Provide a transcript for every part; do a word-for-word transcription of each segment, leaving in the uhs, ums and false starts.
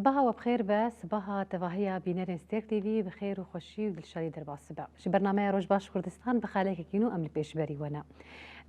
Sibaha we bi xêr be, sibaha tevahiya bînerên Stêrk T V bi xêr û xweşî û dilşadî derbas be. Ji bernameya Roj Baş Kurdistan bi xelekekî nû em li pêşberî we ne.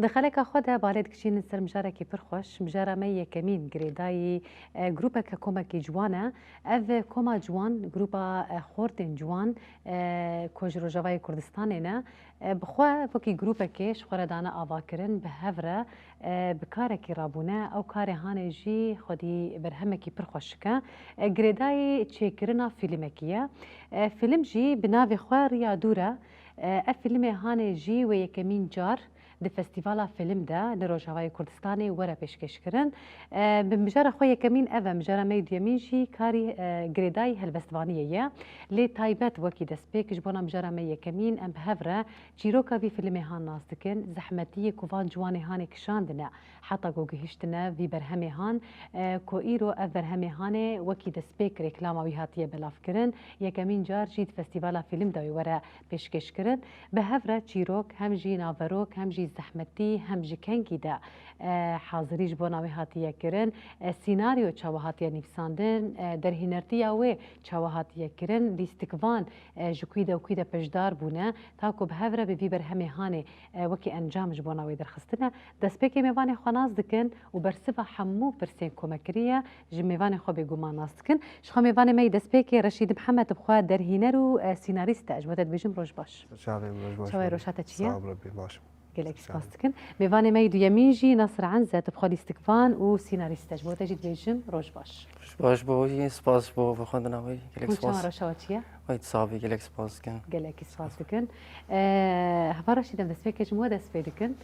Di xeleka xwe de balê dikişînin ser mijarekî pir xweş, mijara me yekemîn girêdayî, e, grûpeke komekî ciwan e. Ev koma ciwan, grûpa, e, xortên ciwan, e, ku ji Rojavayê Kurdistanê ne, e, bi xwe wekî grûpekê ji xwe re dane avakirin, bi hev re, e, bi karekî rabûne. Ew karê hanê jî xwedî berhemekî pir xweşik e. E, girêdayî çêkirina fîlmekî ye. E, fîlm jî bi navê xwe Riya Dûr e. E, ev fîlmê hanê jî wê yekemîn car di Festîvala Fîlm de li Rojavayê Kurdistanê were pêşkêşkirin. E, bi mijara xwe yekemîn ev e, mijara me yê duyemîn jî karî, e, girêdayî helbestvaniyê ye. Lê taybet wekî destpêk ji bona mijara me yekemîn em bi hev re çîroka vî fîlmê han nas dikin, zehmetiyê ku van ciwanê hanê kişandine heta ku gihiştine vî berhemê han, e, ku îro ev berhemê hanê wekî destpêk rêklama wî hatiye belavkirin, yekemîn car jî di Festîvala Fîlm de wê were pêşkêşkirin. Bi hev re çîrok, hem jî naverok, hem jî zehmetî, hem ji kengî de, e, hazirî ji bona wê hatiye kirin. E, sînaryo çawa hatiye nivîsandin, e, derhînertiya wê çawa hatiye kirin, lîstikvan, e, ji kû de û kû de beşdar bûne, ta ku bi hev re bi vî berhemê hanê, e, wekî encam ji bona wê derxistine. Destpêkê mêvanê xwe nas dikin û bersiva hemû pirsên ku me kiriye, ji mêvanê xwe bêguman nas dikin. Ji xwe mêvanê me yî destpêkê Reşîd Mihemed bi xwe derhîner û, e, sînarîst e. Ji bo te dibêjim roj baş. Çavê min roj baş. Çawa be. Roja te çi ye? Sağ ol Rebî, baş. Gelek spas dikin. Mêvanê me yî duyemîn jî Nasir Enzet bi xwe lîstikvan û sînarîst e. Ji bo te jî dibêjim roj baş. Roj baş bo wî, spas bo vexwendina wî. Gelek spas. Hûn çawa, roja we çi ye? Wî, sabî, gelek spas dikin. Gelekî spas dikin. E, Heva Reşîd, em destpêkê ji we dest pê dikin.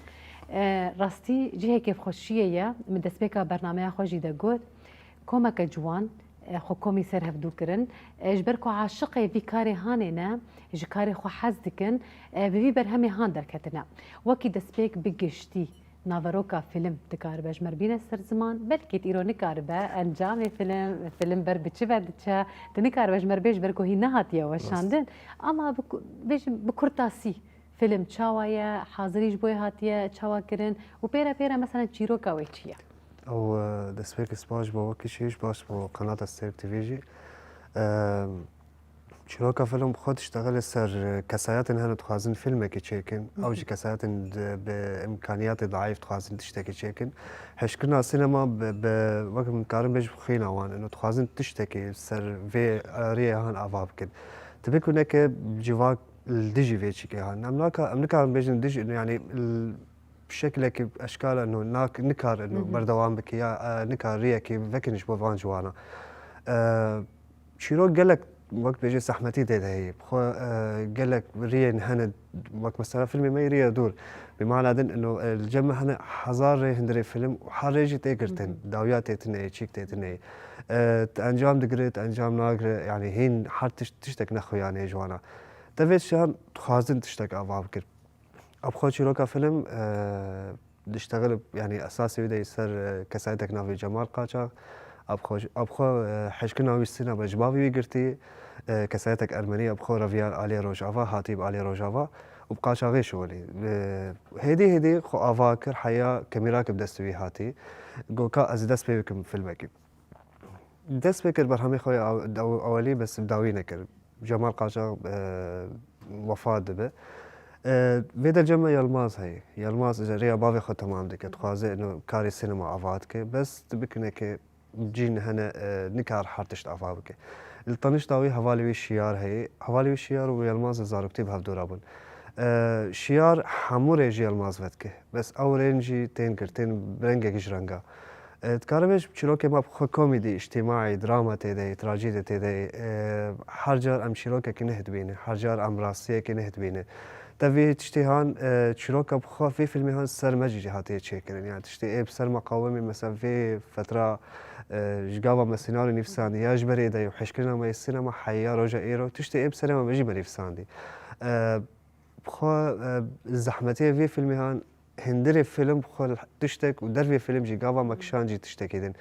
E, rastî cihekê bi xweşiyê ye. Min destpêka bernameya xwe jî de got. Komeke ciwan, e, xwe komî ser hevdû kirin. E, ji ber ku aşiqê vî karê hanê ne, ji karê xwe hez dikin, e, bi vî berhemê han derketine. Wekî destpêk bi giştî naveroka fîlm dikaribe ji me re bîne ser ziman, belkî îro nikaribe encamê fîlm, fîlm ber bi çi ve diçe, tu nikaribe ji me re bêj ber ku hîn nehatiye weşandin. Rast. Ama bi ku-, bêjim bi kurtasî, fîlm çawa ye, hazirî ji bo wê hatiye çawa kirin û pêre pêre, meselen, çîroka wê çi ye? Ew, e, destpêkê spas ji bo we kişî, spas ji bo qenata Stêrk T V jî. E, çîroka fîlm bi xwe diştexile ser, e, kesayetên hene dixwazin fîlmekî çêkin. Ew jî kesayetên di, bi îmkaniyatê daîf dixwazin tiştekî çêkin. Hişkirina sînema bi, bi, wek min dikarim bêjim xwîna wan. Ino dixwazin tiştekî ser vê riyê han ava bikin. Tibê ku neke civak li dijî vê çîkê han. Em naka-, em nikarin bêjin dij, yani, l-, bi şekilekî eşkal eno nak-, nikar eno Hı hı. berdewam bike ya, e, nikar riyekî vekin ji bo van ciwana. E, çîrok gelek, wek bêjê, zehmetî tê de heye. Bi xwe, e, gelek riyên hene, wek mesela filmê me yê Riya Dûr. Bi mana din eno, e, li cem me hene hezar rê hundirê film û her rê jî tê girtin. Hı hı. Dawiya tê tune ye, çîk tê tune ye. E, tu encam digire, tu encam nagire, yani hîn her tişt, tiştek nexuyanê ji wana. Te vê şiyan dixwazin tiştek ava bikir. Ab xwe çîroka film, e, diştexil, yani esasê wî de ser, e, kesayetek navê Cemal Qaçax. Ab xwe, ab xwe, e, hişkirina wî sînema ji bavê wî girtî, e, kesayetek ermenî, ab xwe reviya aliyê Rojava, hatî bi aliyê Rojava û bi qaçaxê şiwilî. E, hêdî hêdî xwe ava kir, heya kamîra ki bi destê wî hatî. Got ka ez ê dest pê bikim filmekî. Dest pê kir berhemê xwe ya ew-, ewelî, bes dawî nekir. Cemal Qaçax, e, wefat dibe. E, vê dercê me Yilmaz heye. Yilmaz ji rêya bavê xwe temam dike. Dixwaze ino karê sînema ava dike. Bes tu bikine ke cîn hene, e, nikar her tişt ava bike. Li tanişta wî hevalê wî Şiyar heye. Hevalê wî Şiyar û Yilmaz li zaroktî bi hev dû rabûn. E, Şiyar hemû rê ji Yilmaz vedike. Bes ew rên jî tên girtin, rengekî ji renga. E, dikare bêjim çîrokê me bi xwe komîdî, îctîmaî, drama tê de ye, trajîdî tê de ye. E, her car em çîrokekî neh dibînin, her car em rastiyekî neh dibînin. Te vê tiştê han, e, çîroka bi xwe vê filmê han ser me jî hatiye çêkirin. Yani tiştê ê bi ser me qawimî, mesela vê fetra, e, ji gava me senaryo nivîsandî, ya ji berê de ye û hişkirina me yê sînema heya roja îro, tiştê ê bi serê me jî me nivîsandî. E, Bi xwe, e, zehmetiyê vê filmê han, hindirê film bi xwe tiştek û dervê film jî gava me kişan jî tiştekî din.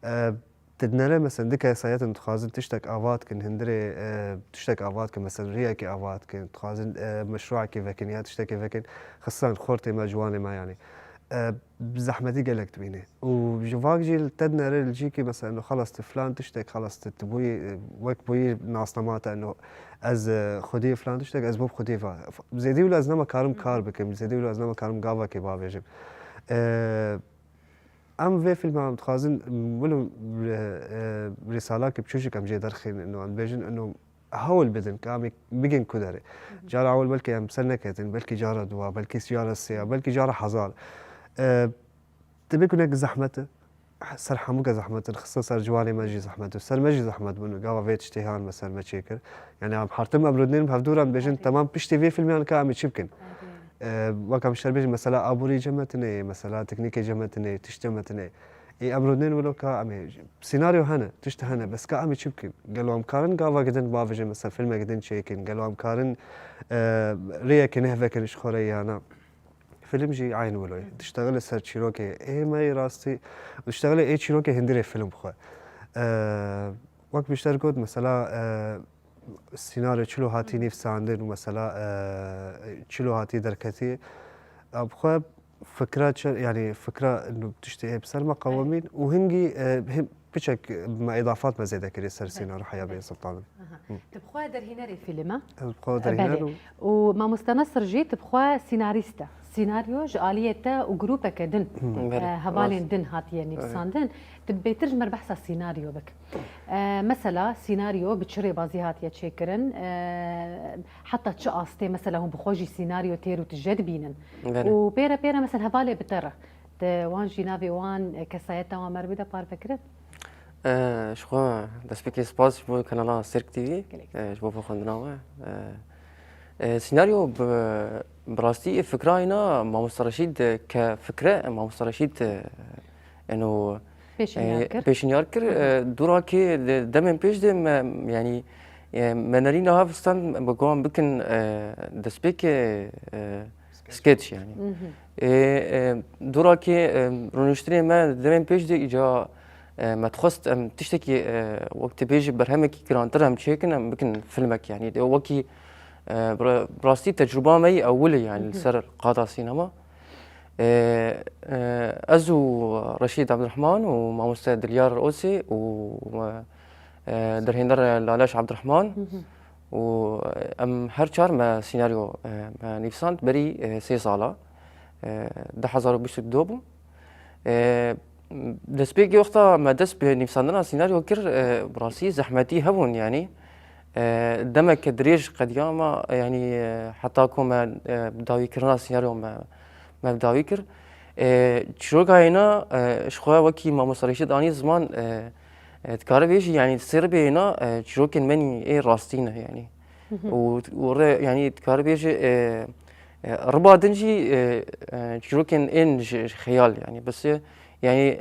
E, tu dinere, mesela, di kesayetin dixwazin tiştek ava dikin, hindirê, e, tiştek ava dikin, mesela, riyekê ava dikin, dixwazin, e, meşruekê vekin ya tiştekê vekin, xistan xortê me, ciwanê me, yani. e, bi zehmetî gelek dibîne. Û ji vak jî li te dinere li cîkî mesela eno xelas tu filan tiştek xelas tu, tu bûyî, e, wek bûyî nasnama te eno ez, e, xwediyê filan tiştek ez bû bi xwediyê va. Zêdî wilo ez nema karim kar bikim, zêdî wilo ez nema karim gavekê bavêjim. E, em vê filma em dixwazin wilo, e, e, rîsalakê biçûçik em jê derxînin eno em dibêjin eno hewl bidin ka em ê bigin ku derê. Cara ewil belkî em ser neketin, belkî cara duwa, belkî cara sêya, belkî cara hezar. E, Dibê ku nek zehmet e, ser hemûke zehmet in, xistin ser ciwanê me jî zehmet in, ser me jî zehmet bûn, gava vê tiştê han me ser me çêkir. Yani em hertim em rûdinên bi hevdû re em bêjin, temam piştî vê filmiyan ka em ê çi bikin? E, wek em ji te re bêjin, mesela aborî ce me tune ye, mesela teknîkê ce me tune ye, tiştê me tune ye. Ê, em rûdinên wilo ka em ê, senaryo hene, tişt hene, bes ka em ê çi bikin? Gelo em karin gavek din bavêjin, mesela filmek din çêkin, gelo em karin, e, rêyekê neh vekin ji xwe re ya na? Film jî eyn wilo ye. Diştexile ser çîrokê ê me yê rastî, diştexile ê çîrokê hundirê film xwe. E, wek bişter got, mesela, e, senaryo çilo hatî nivîsandin û mesela, e, çilo hatî derketî, e, bi xwe fikra çi, yani fikra nu tiştê ê bi ser me qewimîn û hingî, e, him, piçek me îdafat me zêde kiriye ser senaryo Heya Beyazıt'tan. Aha. Tu bi xwe derhînerê fîlm e? Ez bi xwe derhîner Belê. û Û mamoste Nasir jî tu bi xwe senarîst e. Senaryo ji aliyê te û grûpeke din, Belê. e, hevalên Rast. din hatiye nivîsandin. Tu bêtir ji me re behsa senaryo bik. E, mesela senaryo bi çi rêbazî hatiye çêkirin? E, heta çi astê mesela hûn bi xwe jî senaryo têr û tije dibînin? Belê. Û pêre pêre mesela hevalê bi te re. Te wan jî navê wan, e, kesayeta wan me re bide parvekirin? E, ji xwe destpêkê spas ji bo kanala Sirk T V, Gelek. e, ji bo vexwendina we. E, e, senaryo bi, bi rastî fikra îna mamoste Reşîd, e, ke fikre, e, mamoste Reşîd, e, eno, Pêşinyar e, kir. pêşinyar kir. E, dûrakê de, demên pêş de me, yanî, e, me nerîna hev stand bi wan bikin, e, destpêkê, e, Sketch yani. Mhm. E, e, dûrakê, e, rûniştinê me demên pêş de îca, e, me dixwest em tiştekî, e, wek tu bêjî berhemekî girantir em çêkin, em bikin filmek yani. De wekî, e, bi ra-, bi rastî tecrûba me yî ewil e yani li Mhm. ser qada sînema. E, e, ez û Reşîd Ebdurehman û mamoste Dilyar Osê û, e, e, derhêner Laleş Ebdurehman Mhm. û em her çar me senaryo, e, me nivîsand berî, e, sê sala, e, du hezar û bîst û du bû. E, destpêkê wexta me dest bi nivîsandina senaryo kir, e, bi rastî zehmetî hebûn, yanî, e, demeke dirêj qediya me, yanî, e, heta ku me, e, dawîkirina senaryo me, me dawî kir. E, çîroka hêna, e, ji xwe wekî mamoste Reşîd anî ziman, e, e, dikare bêjî, yanî sêr bê hêna, e, çîrokên me nî ê rastî ne, yanî. Mhm. Û, û re, yanî dikare bêjî, e, e, riba din jî, e, e, çîrokên ên ji, ji xeyal, yanî bes, e, yanî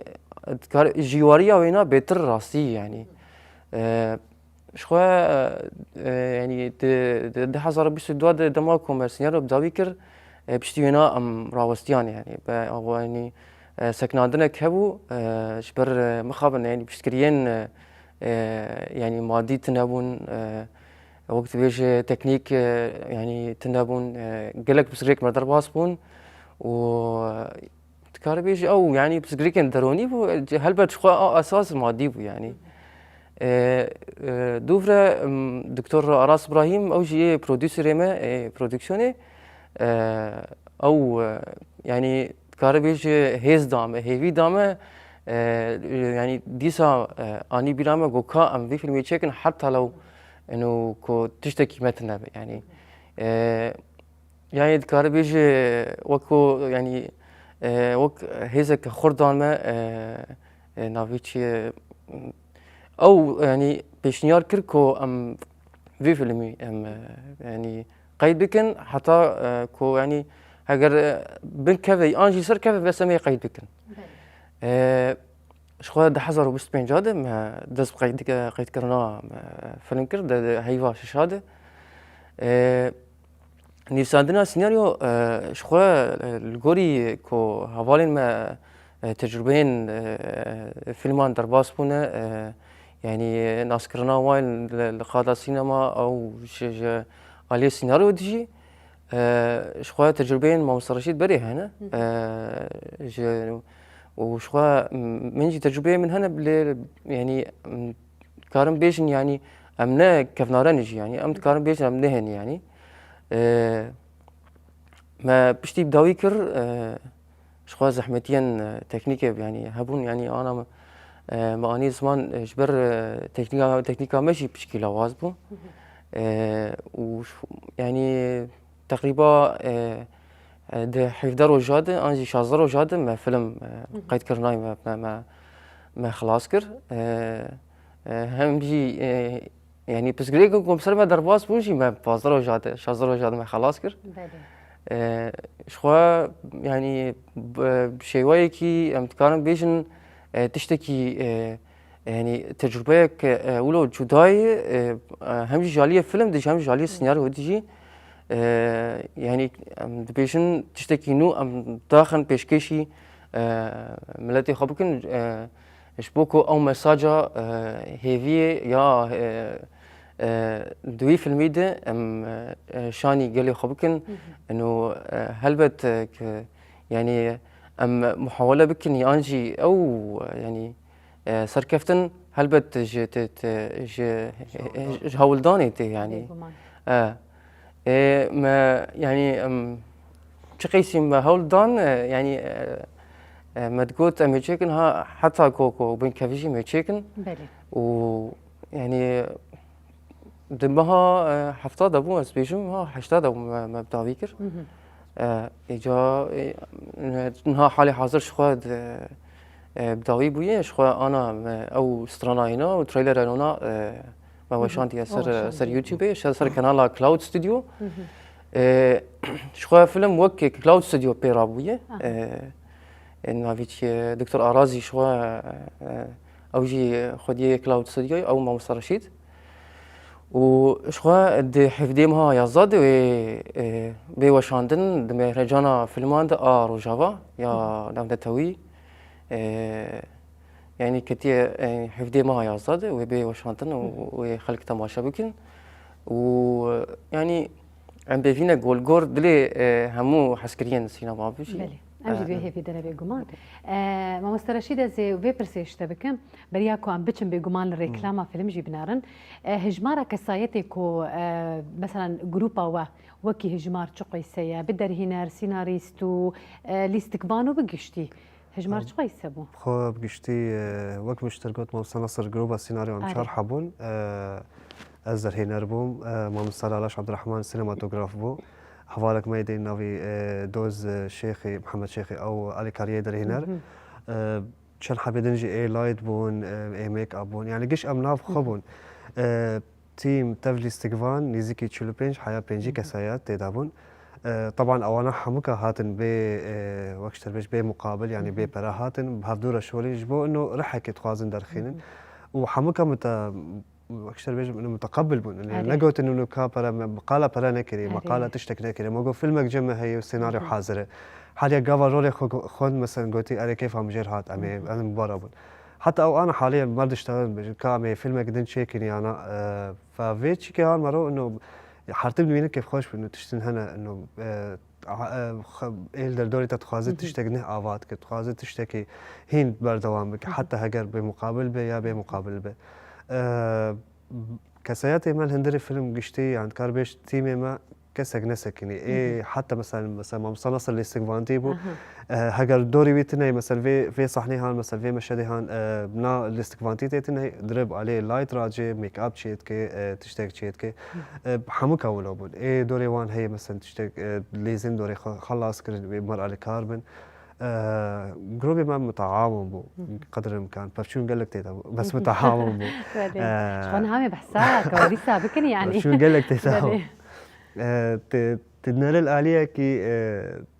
dikare jîwariya wêna bêtir rastî, yanî. E, Ji xwe, e, e, yanî di, di du hezar û bîst û du de dema ku me senaryo bi dawî kir, e, piştî wêna em rawestiyan, yanî be, yanî, e, sekinandinek hebû, e, ji ber, e, mixabin, yanî piştgiriyên, e, e, yanî madî tune bûn, e, wek dibêje teknîk, e, yanî tune bûn, e, gelek pirsgirêk me derbas bûn û, e, Dikare bêje ew, yanî pirsgirêkên deronî bû, helbet ji xwe a esas madî bû, yanî. E, e, dûv re, em, Doktor Aras Ibrahîm, ew jî yê prodûserê me, ê prodûksiyonê. E, ew, e, yanî dikare bêje hêz da me, hêvî da me, e, yanî dîsa, e, anî bîra me got ka em vî fîlmê çêkin heta lew eno ku tiştekî me tune be, yanî. E, Yanî dikare bêje wek ku, yanî, e, wek hêzeke xurt dan me, e, e, navê çi ye? Ew, yanî pêşniyar kir ku em vê filmî em, e, yanî qeyd bikin, heta, e, ku, yanî heger, e, bin keve an jî ser keve bes em ê qeyd bikin. Belê. E, Ji xwe di hezar û bîst û pênc de me dest bi qeyd-, qeydkirina me film kir, di, di heyva şeşa de. E, nivîsandina senaryo, e, ji xwe, e, li gorî ku hevalên me, e, tecrûbeyên, e, filman derbas bûne, e, yanî naskirina wan li, li qada sînema ew ji, ji aliyê senaryo dijî. E, ji xwe tecrûbeyên Mamoste Reşîd berê hene. Hı hı. E, ji, û ji xwe, m-, min jî tecrûbeyê min hene, lê, yanî, m, dikarim bêjin, yanî, em ne kevnare ne jî, yanî, em dikarin bêjin, em nehêne, yanî. E, me piştî bi dawî kir, e, ji xwe zehmetiyên, e, teknîkê, yanî, hebûn, yanî, ana me, e, me anî ziman, e, ji ber, e, teknîka, teknîka me jî pişkî lawaz bû. Hı hı. E, û ji, yanî, teqrîba, e, e, di hevdeh roja de, an jî şazdeh roja de me film, e, Hı hı. qeydkirinayê me, me, me, me xilas kir. E, e, hem jî, e, yanî pirsgirêk ku bi ser me derbas bûn jî me pazdeh roja de, şazdeh roja de me xelas kir. Belê. E, ji xwe, yanî, bi, bi şêweyekî em dikarin bêjin, e, tiştekî, e, yanî tecrûbeyek, e, wilo cuda ye, e, e, hem jî ji aliyê film de jî, hem jî ji aliyê Hı. senaryo de jî, e, yanî em dibêjin tiştekî nû em daxin pêşkêşî, e, miletê xwe bikin, e, ji bo ku ew mesaja, e, hêviyê ya, e, e, di wî filmî de em, e, şanî gelê xwe bikin. Hı hı. Ino, e, helbet, e, ki, yanî em muhawele bikin, yan jî ew, e, yanî, e, serkeftin helbet ji, te, te, ji, Ji hewldan. ji hewldanê tê, yanî. Bêguman. E, e, me, yanî, em, çi qeysî me hewl dan, e, yanî, e, e, me digot em ê çêkin, ha, heta ku, ku binkevî jî me çêkin. Belê. Û, yanî, di meha, e, hefta de bû, ez bêjim, ha, heşta de bû me, me bi dawî kir. Hı hı. E, îca, e, niha halê hazir ji xwe di, e, bi dawî bûye, ji xwe ana me ew stranayê na û trailerê na, e, me Hı hı. weşandiye ser, O, weşandiye. ser YouTubeê, ser, ser kanala Cloud Studio. Hı hı. E, ji xwe film wek Cloud Studio pê rabûye. Aha. E, e, navî çi ye? Doktor Arazî ji xwe, e, ew jî xwediyê Cloud Studioyê, ew Mamoste Reşîd. Û ji xwe di hevdê meha yazdeh de wê, e, bê weşandin di mêhrecana filman de a Rojava ya Hı hı. Navnetewî. E, yanî ketiye, e, hevdê meha yazdeh de wê bê weşandin û Hı hı. wê xelk temaşe bikin. Û, e, yanî em bêvîne gol gor dilê, e, hemû hezkiriyên sînema bijî. Belê. Em jî E, divê hêvî dene bêguman. E, Mamoste Reşîd, ez ê vê pirsê ji te bikim. Beriya ku em biçin bêguman li Hı. reklama film jî binerin. E, hijmara kesayetê ku, e, meselan, grupa we wekî hijmar çi qeyse ye, bi derhîner, sînarîst û, e, lîstikvan û bi giştî. Hijmar Em, çi qeyse bû? Xwe bi giştî, e, wek min ji te got, Mamoste Nasir, groba sînaryo em Erê. çar hebûn. E, ez derhêner bûm. E, Mamoste Lalaş Abdurrahman sinematograf bû. Hevalek me yê dê navî, e, Doz, e, Şêxî, Mihemed Şêxî, ew alîkariyê derhêner. Hı hı. E, çend hebê din jî ê light bûn, e, ê make-up bûn. Yani giş em nav xwe Hı hı. bûn. E, Tîm tev lîstikvan nêzîkî çil û pênc heya pêncî Hı hı. kesaya tê de bûn. E, teban ewana hemûka hatin bê, e, wek ji te bêj bê muqabil, yani Hı hı. bê pere hatin, bi hevdû re şolîn ji bo ino rihekê dixwazin derxînin. Hı hı. Û hemûka mute-, wek ji te bêjim, ino muteqebil bûn. Yani Erê. negotin ino ka pere me, bi qala pere nekirî, me Erê. qala tiştek nekirî. Me got filmek cem me heye û senaryo Hı hı. hazir e. Haliye gava rolê xwe go-, xwend, mesela gotî, erê kêfa min jêr hat, em ê, Hı hı. em bi bara bûn. Heta ew ana halê em mer diştexin, bêjin ka em ê filmek din çêkin yana, e, Fa vê çîkê han mero ino hertim dibînin kêfxweş bin û tiştin hene ino, e, a, e, xe-, êl derdorê te dixwaze Hı hı. tiştek neh ava dike, dixwaze tiştekî hîn berdewam bike. Hı hı. Heta heger bê muqabil be ya bê muqabil be. E, kesayetê me li hundirê film giştî, yan dikar bêj tîmê me kesek nesekinî. Ê, Hı hı. heta mesela, mesela Mamosta Nasir lêstikvantî bû. Aha. E, heger dorî wî tune, mesela vê, vê sahnê han, mesela vê meşedê han, e, na lêstikvantî tê tune, dirê bi alê light racê, make-up çê dike, e, tiştek çê dike. Hı. E, hemû ka wilo bûn. Ê dorê wan heye, mesela tiştek, e, lêzên dorê xwe xelas kirin, wê mar alîkar bin. E, grûbê me mutaawin bû, Hı hı. qedr imkan. Pevçûn gelek tê de bû, bes Hı hı. mutaawin bû. Belê. E, Ji xwe niha me behsa kawadîsa bikin yani. Pevçûn gelek tê de bû. Belê. E, te, te nerel aliyekî, e,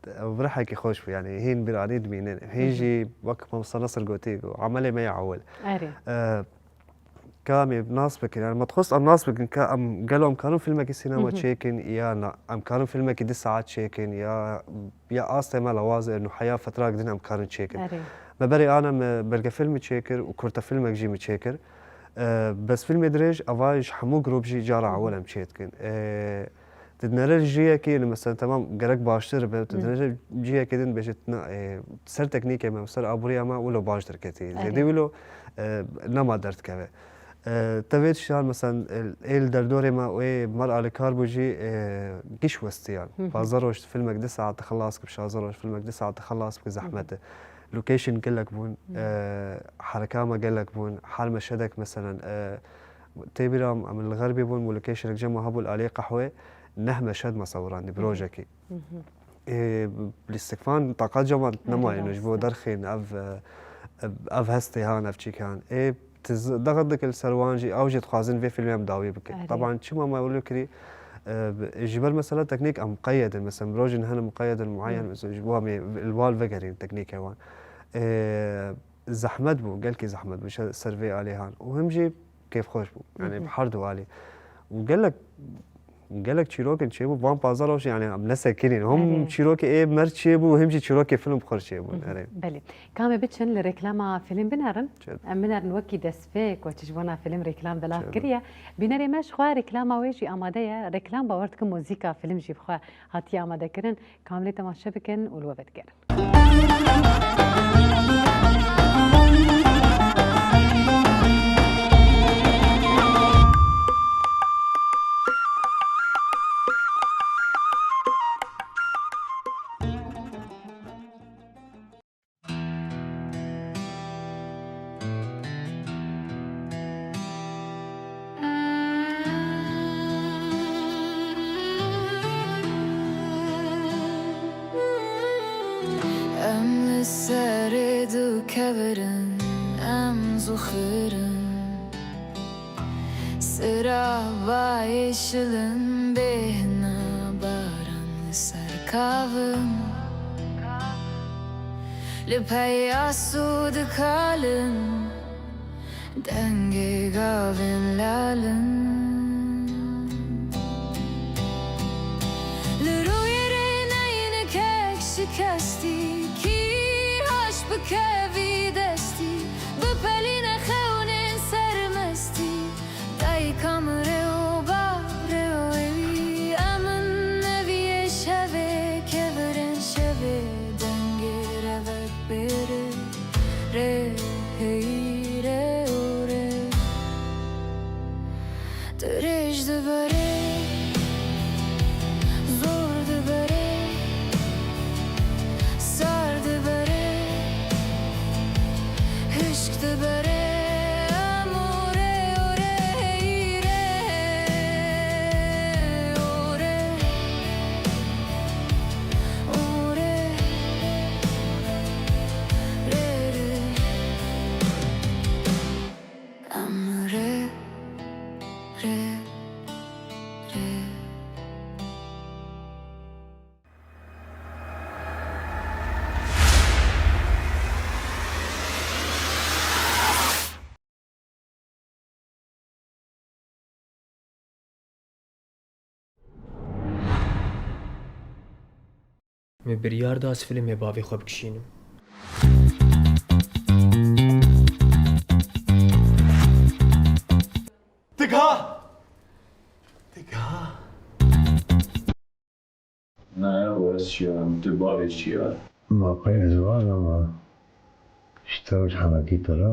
ev rihekî xweş bû, yani hîn bîranî dimînin. Hîn Hı hı. jî wek Mamosta Nasir gotî, got, emelê me ya ewil. Erê. E, ka em ê nas bikin, yani me dixwest em nas bikin ka em gelo em karin filmekî sînema Hı hı. çêkin ya na, em karin filmekî du saet çêkin ya, ya astê me lawaz e, û heya fetrak din em karin çêkin. Erê. Me berê ana me belgefilmî çêkir û kurtefilmek jî min çêkir. E, bes filmê dirêj, eva ji hemû grûp jî cara Hı hı. ewil em çê dikin. E, Tu dinere cihekê, yani mesela, temam, gerek baştir be, tu dinere cihekê din bêje, na, e, ser teknîkê me, ser aboriya me wilo baş derketî. Zêdî wilo, e, nema derdikeve. E, te vê tiştan, mesela, e, ê li derdorê me û ê me re alîkar bû jî, e, giş westiyan. Pazdeh roj filmek du saet xilas bike, şazdeh roj filmek du saet xilas bike, zehmet e. Location gelek bûn, e, hereka me gelek bûn, her meşedek, mesela, e, tê bîra em, em li Xerbê bûn, û locationek cem hebû li aliyê qehwê, neh meşed me sewirandî bi rojekî. Ê, lîstikvan taqat cem nemayî, ji bo derxîn ev, e, ev hestê han, ev çîk han. Ê, tu z-, dexet dike li ser wan jî, ew jî dixwazin vê fîlmê em dawî bikin. Erê. Teban çima me wilo kirî? E, ji ber mesela teknîk em muqeyyed in, mesela mirojên hene muqeyyed in, muayyen, mesela ji bo em ê li wan vegerîn teknîkê wan. E, zehmet bû, gelkî zehmet bû, şe-, ser vê alî han. Û him jî kêfxweş bû. Yani bi her du alî. Û gelek, gelek çîrokên çêbû, van pazdeh roj, yani em nesekinîn. Him çîrokê ê me re çêbû, him jî çîrokê film xwe re çêbûn. Erê. Belê. Ka em ê biçin li reklama film binerin. Em binerin wekî destpêk, wekî ji bona film reklam belav kiriye. Bînerê me ji xwe reklama wê jî amade ye. Reklam, bawer dikim muzîka film jî bi xwe hatiye amadekirin. Kamilê temaşe bikin û li we vedigerin. Em li serê du kevirin, em zûxirin. Sira bayê şilin bêhna baran li ser kavin. Li peya sû dikalin dengê gavên lalin. Li rûyê rê neynikek şikestî, kî haş bikevî destî, bipelîne xewnên sermestî. Dayika min rê û ba rê û ewî, em in neviyê şevê, kevirên şevê, dengê revek bêrê, rê heyî rê û rê. Dirêj dibe rê, zor dibe rê, sar dibe rê, hişk dibe rê, em û rê û rê heyî rê û rê û rê rê rê. Em rê rê rê. Min biryar da ez filmê bavê xwe bikişînim. Tika! Tika! Ne, û ez çi ya? Tu bavê çi ya? Ma qey ez wana ma? Ji te û ji hemekî tira.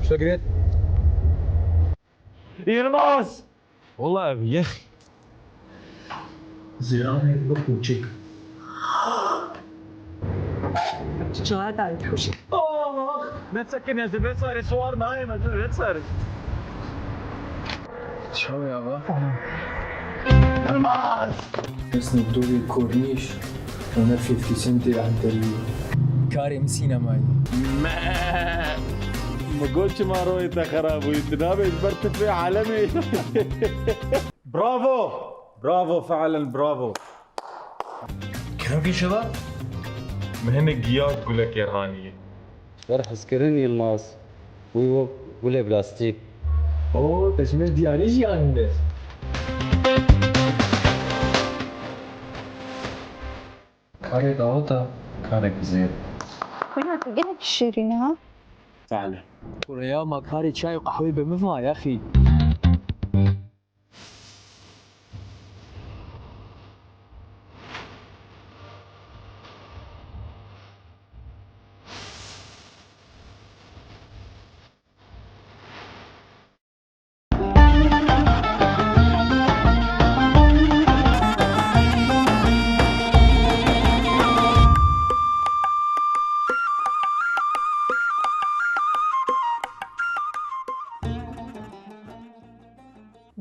Ştegirêt. Yilmaz! Wala ev yexî. Ziranê bi qûçik. Çawa da dihuşî? Ah! Ne sekin ez vê sarê siwar nayêm, ez vê sarê. Çawa ya va? Yilmaz! Esnê dorê kornîş û ne fifty centê enterî. Karê min sînemayê. Me! Mi got çima royê te xera bûyî? Tu nabê ji ber tifê alemê. Bravo! Bravo, feelen bravo. Kevin şeva? Min hinek giya gulekê haniyê. Ji ber hizkirin Yilmaz bûyî wek gulê plastîk. Oo, te ji min diyarî jî anîne. Karê daweta, karek zêr. Xwîna te gelek şêrîn e ha. Fale. Kureya ma karê çay û qehwê bi min va yaxî.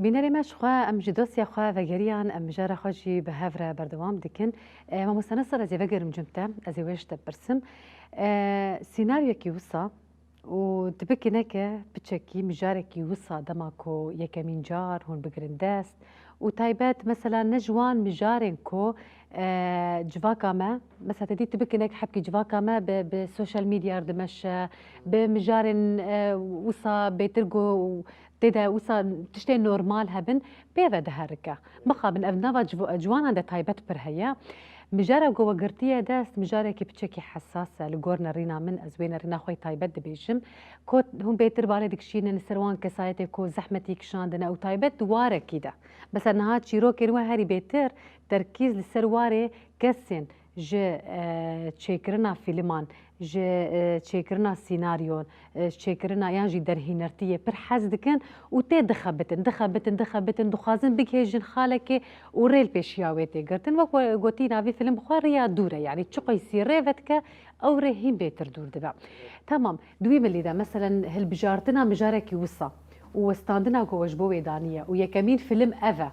Bînerê me, ji xwe em ji dosya xwe vegeriyan, em mijara xwe jî bi hev re berdewam dikin. E, mamoste Nasir, ez ê vegerim cem te, ez ê wê ji te pirsim. E, sînaryokî wisa û tu bikineke piçekî mijarekî wisa dema ku yekemîn car hûn bigirin dest û taybet, mesela ne ji wan mijarên ku, e, civaka me, mesela te dî tu bikinek hebkî civaka me bi, bi sosyal medya dimeşe, bi mijarên, e, wisa bêtir ku tê de wisa tiştên normal hebin, pê ve diherike. Mixabin ev nava civ-, ciwanan de taybet pir heye. Mijara ku we girtiye dest, mijarekî piçekî hesas e. Li gor nerîna min, ez wê nerîna xwe yê taybet dibêjim. Ku hûn bêtir balê dikişînin li ser wan kesayetê ku zehmetî kişandine û taybet di warekî de. Mesela niha çîrokên we herî bêtir terkîz li ser warê kesên ji, e, çêkirina fîlman, ji, e, çêkirina sînaryon, e, çêkirina yan jî derhînertiyê pir hez dikin û tê dixebitin, dixebitin, dixebitin, dixwazin bigihêjin xalekê û rê li pêşiya wê tê girtin. Wek we gotî, navê fîlm xwe Riya Dûr e, yanî çiqoy sî rê vedike, ew rê hîn bêtir dûr dibe. Tamam, di wî milî de, meselen, hilbijartina mijarekî wisa û westandina ku we ji bo wê daniye û yekemîn fîlm ev e,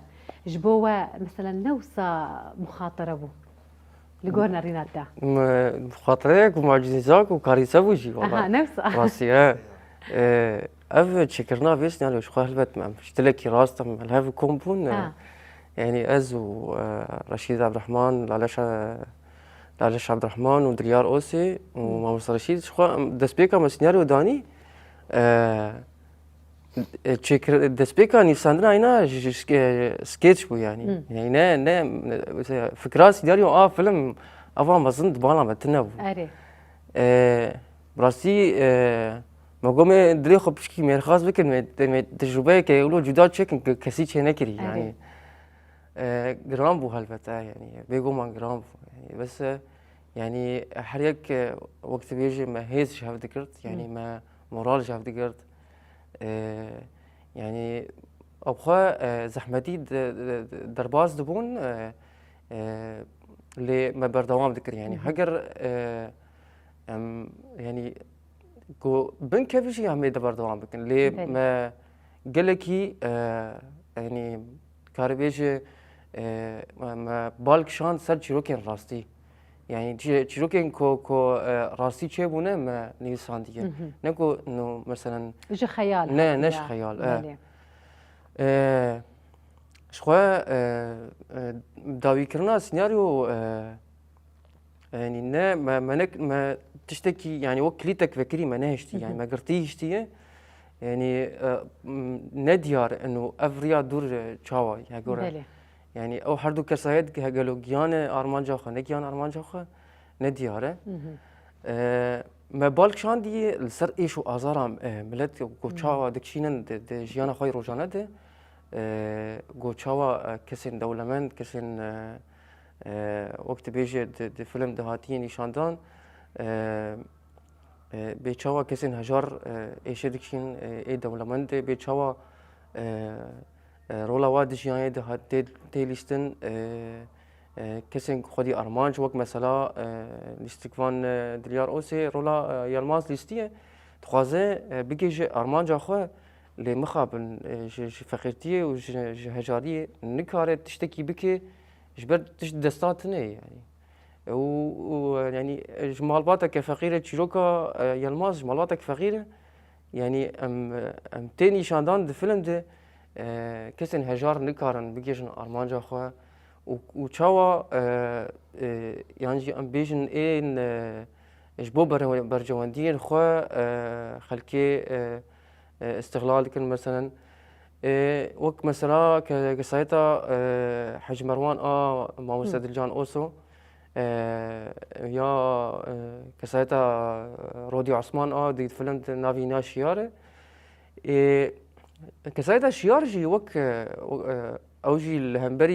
ji bo we, meselen, ne wisa muxatire bû? Li gor nerîna te. Me, xatireyek û macîzak û karîse bû jî, wala. Aha, ne wisa. Rastî, he. E, ev çêkirina vê sînaryo ji xwe helbet me, em ji dilekî rast em li hev kom bûn, e, Ha. yanî ez û, e, Reşîd Abdurehman, Lale Şa-, Lale Şah Abdurehman û Diryar Osê û Hı. Mamoste Reşîd, ji xwe em destpêka me sînaryo danî, e, E, çêkir-, destpêka nivîsandina îna ji, ji ske-, skeç bû, yanî. Hmm. Yanî ne, ne, ne, mesela, fikra sînaryo a film ava mezin di bala me tune bû. Erê. E, bi rastî, e, me got me dilê xwe pişkî mêrxas bikin, me, me tecrubeyeke wilo cuda çêkin ke-, kesî çê nekirî, Erê. yanî. E, giran bû helbete, yanî, bêguman giran bû. Yanî, bes, e, yanî, her yek, e, wek dibêje me hêz ji hev digirt, yanî, Hmm. me moral ji hev digirt. E, yanî, ew xwe, e, zehmetî de, de, de, derbas dibûn, e, e, lê me berdewam dikir. Yanî, Hı hı. heger, e, em, yanî, ku bin kevî jî em ê de berdewam bikin. Lê Belê. me gelekî, e, yanî, karibêje, e, me, me bal kişand ser çîrokên rastî. Yanî çî-, çîrokên ku, ku, e, rastî çêbûne me nivîsandiye. Hı hı. Ne ku no, meselen, Ji xeyal ne, ne hatiye. ji xeyal, e. Belê. E, ji xwe, e, e, dawîkirina senaryo, e, yanî ne, me, me ne, me tiştekî, yanî wek kilîtek vekirî me nehiştî, Hı hı. yanî me girtî hiştiye. Yanî, e, m, ne diyar ino ev riya dûr, e, çawa ye gore. Belê. Yanî ew her du kesayet ge-, gelo giyane armanca xwe, ne giyan armanca xwe, ne diyar e. Hı hı. E, me bal kişandiye li ser êş û azara, e, millet ku Hı. çawa dikişînin di, di jiyana xwe yê rojane de, e, ku çawa, e, kesên dewlemend, kesên, e, e, wek dibêje di, di film de hatiye nîşandan, e, e, bê çawa kesên hejar, e, êşê dikişîn, e, ê dewlemend de, bê çawa, e, e, rola wa di jiyanê de hat-, tê, tê lîstin, e, e, kesên xwedî armanc, wek mesela, e, lîstikvan, e, Dilyar Osê, rola, e, Yelmaz lîstiye. Dixwaze, e, bigihêje armanca xwe, lê mixabin, e, ji, ji feqîrtiyê û ji, ji hejariyê nikare tiştekî bike, ji ber tişt desta tune ye, yanî. Û, û, yanî, ji malbateke feqîr e, çîroka, e, Yelmaz ji malbateke feqîr e. Yanî em, em tê nîşandan di film de, e, kesên hejar nikarin bigihêjin armanca xwe û, û çawa, e, e, yan jî em bêjin ên, e, ji bo bere-, berjewendiyên xwe, e, xelkê, e, e, îstixlal dikin, meselen. E, wek mesela ke-, kesayeta, e, Hecî Merwan a mamoste Hı. Dilcan Oso, e, ya, e, kesayeta Rodî Osman a di film de navî na Şiyar e. E, kesayeta Şiyar jî wek, e, o-, e, ew jî li hemberî,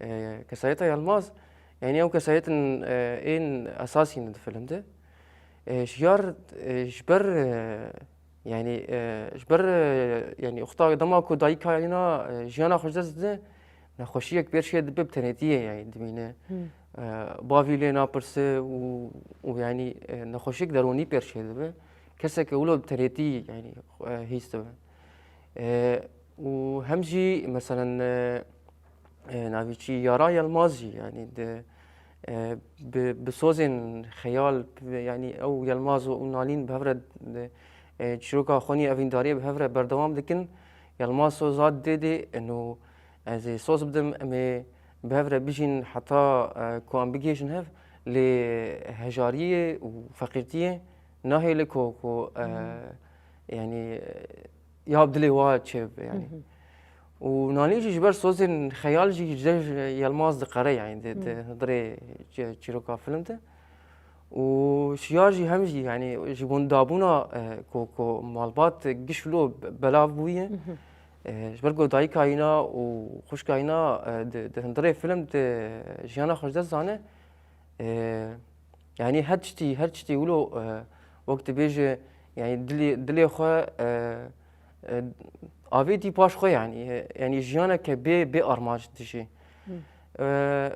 e, e, kesayeta Yelmaz, yanî ew kesayetin, e, ên esasî ne di film de. E, Şiyar, e, ji ber, e, Yanî, e, ji ber, e, yanî, wexta dema ku dayika îna, e, jiyana xwe ji dest dide, nexweşiyek pêr çê dibe, bi tenêtiyê, yanî, dimîne. Hmm. E, bavî lê napirse û, û, yanî, e, nexweşiyek derûnî pêr çê dibe. Keseke wilo bi tenêtî, yanî, e, hîs dibe. E, Û hem jî, meselen, e, e, navî çi, Yara Yilmaz jî, yanî di, e, bi, bi sozên xeyal, bi, yanî ew Yilmaz û Nalîn bi hev re, di, e, çîroka xwe nî evîndariyê bi hev re berdewam dikin. Yilmaz soza didê, eno ez ê soz bidim, em ê bi hev re bijîn heta, e, ku em bigihêjin hev, lê hejariyê û feqîrtiyê nahêle ku, ku, e, yanî, e, ya bi dilê wa çêbibe, yanî. Û Nalîn jî ji ber sozên xeyal jî ji Yilmaz diqere, yanî di, di hundirê çî-, çîroka film de. Û Şiyar jî hem jî, yanî ji wendabûna, e, ku, ku malbat giş wilo belav bûye. E, ji ber ku dayika yîna û xwişka yîna, e, di, di hundirê film de jiyana xwe ji dest dane. E, yanî her tiştî, her tiştî wilo, e, wek dibêje, yanî dilê, dilê xwe, e, e, avêtî paş xwe, yanî, e, yanî jiyaneke bê, bê armanc dijî. E,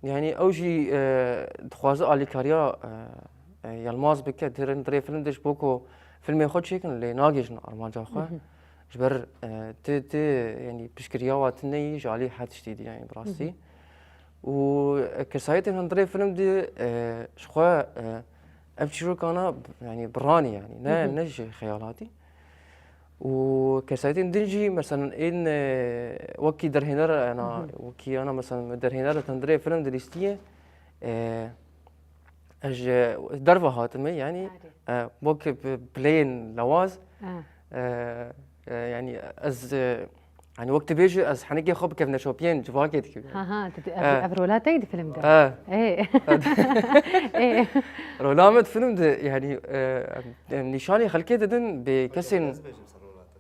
yanî ew jî, e, dixwaze alîkariya, e, e, Yilmaz bike, di hundirê film de ji bo ku filmê xwe çêkin, lê nagihîjin armanca xwe. Ji ber, e, ti, ti, yanî piştgiriya wa tune yî ji alî her tiştî dî, yanî bi rastî. Û, e, kesayetên hundirê film de, e, ji xwe, e, ev çîrokana, yanî bi ranî, yanî ne, ne ji xeyal hatî. Û kesayetên din jî, meselen, ên, e, wekî derhêner, e, na, wekî ana, meselen, derhêner hundirê film dilîstiye, e, ez ji derve hatime, yanî, e, wek bi-, bileyên lewaz, e, e, yanî ez, e, yanî wek dibêje ez henekê xwe bi kevneşopiyên civakê dikim. Ha, ha, tu, tu, ev, ev rola te yî di film de? E. Ê. Ê. Rola me di film de, yanî, e, em, em nîşanî xelkê didin, bê kesên.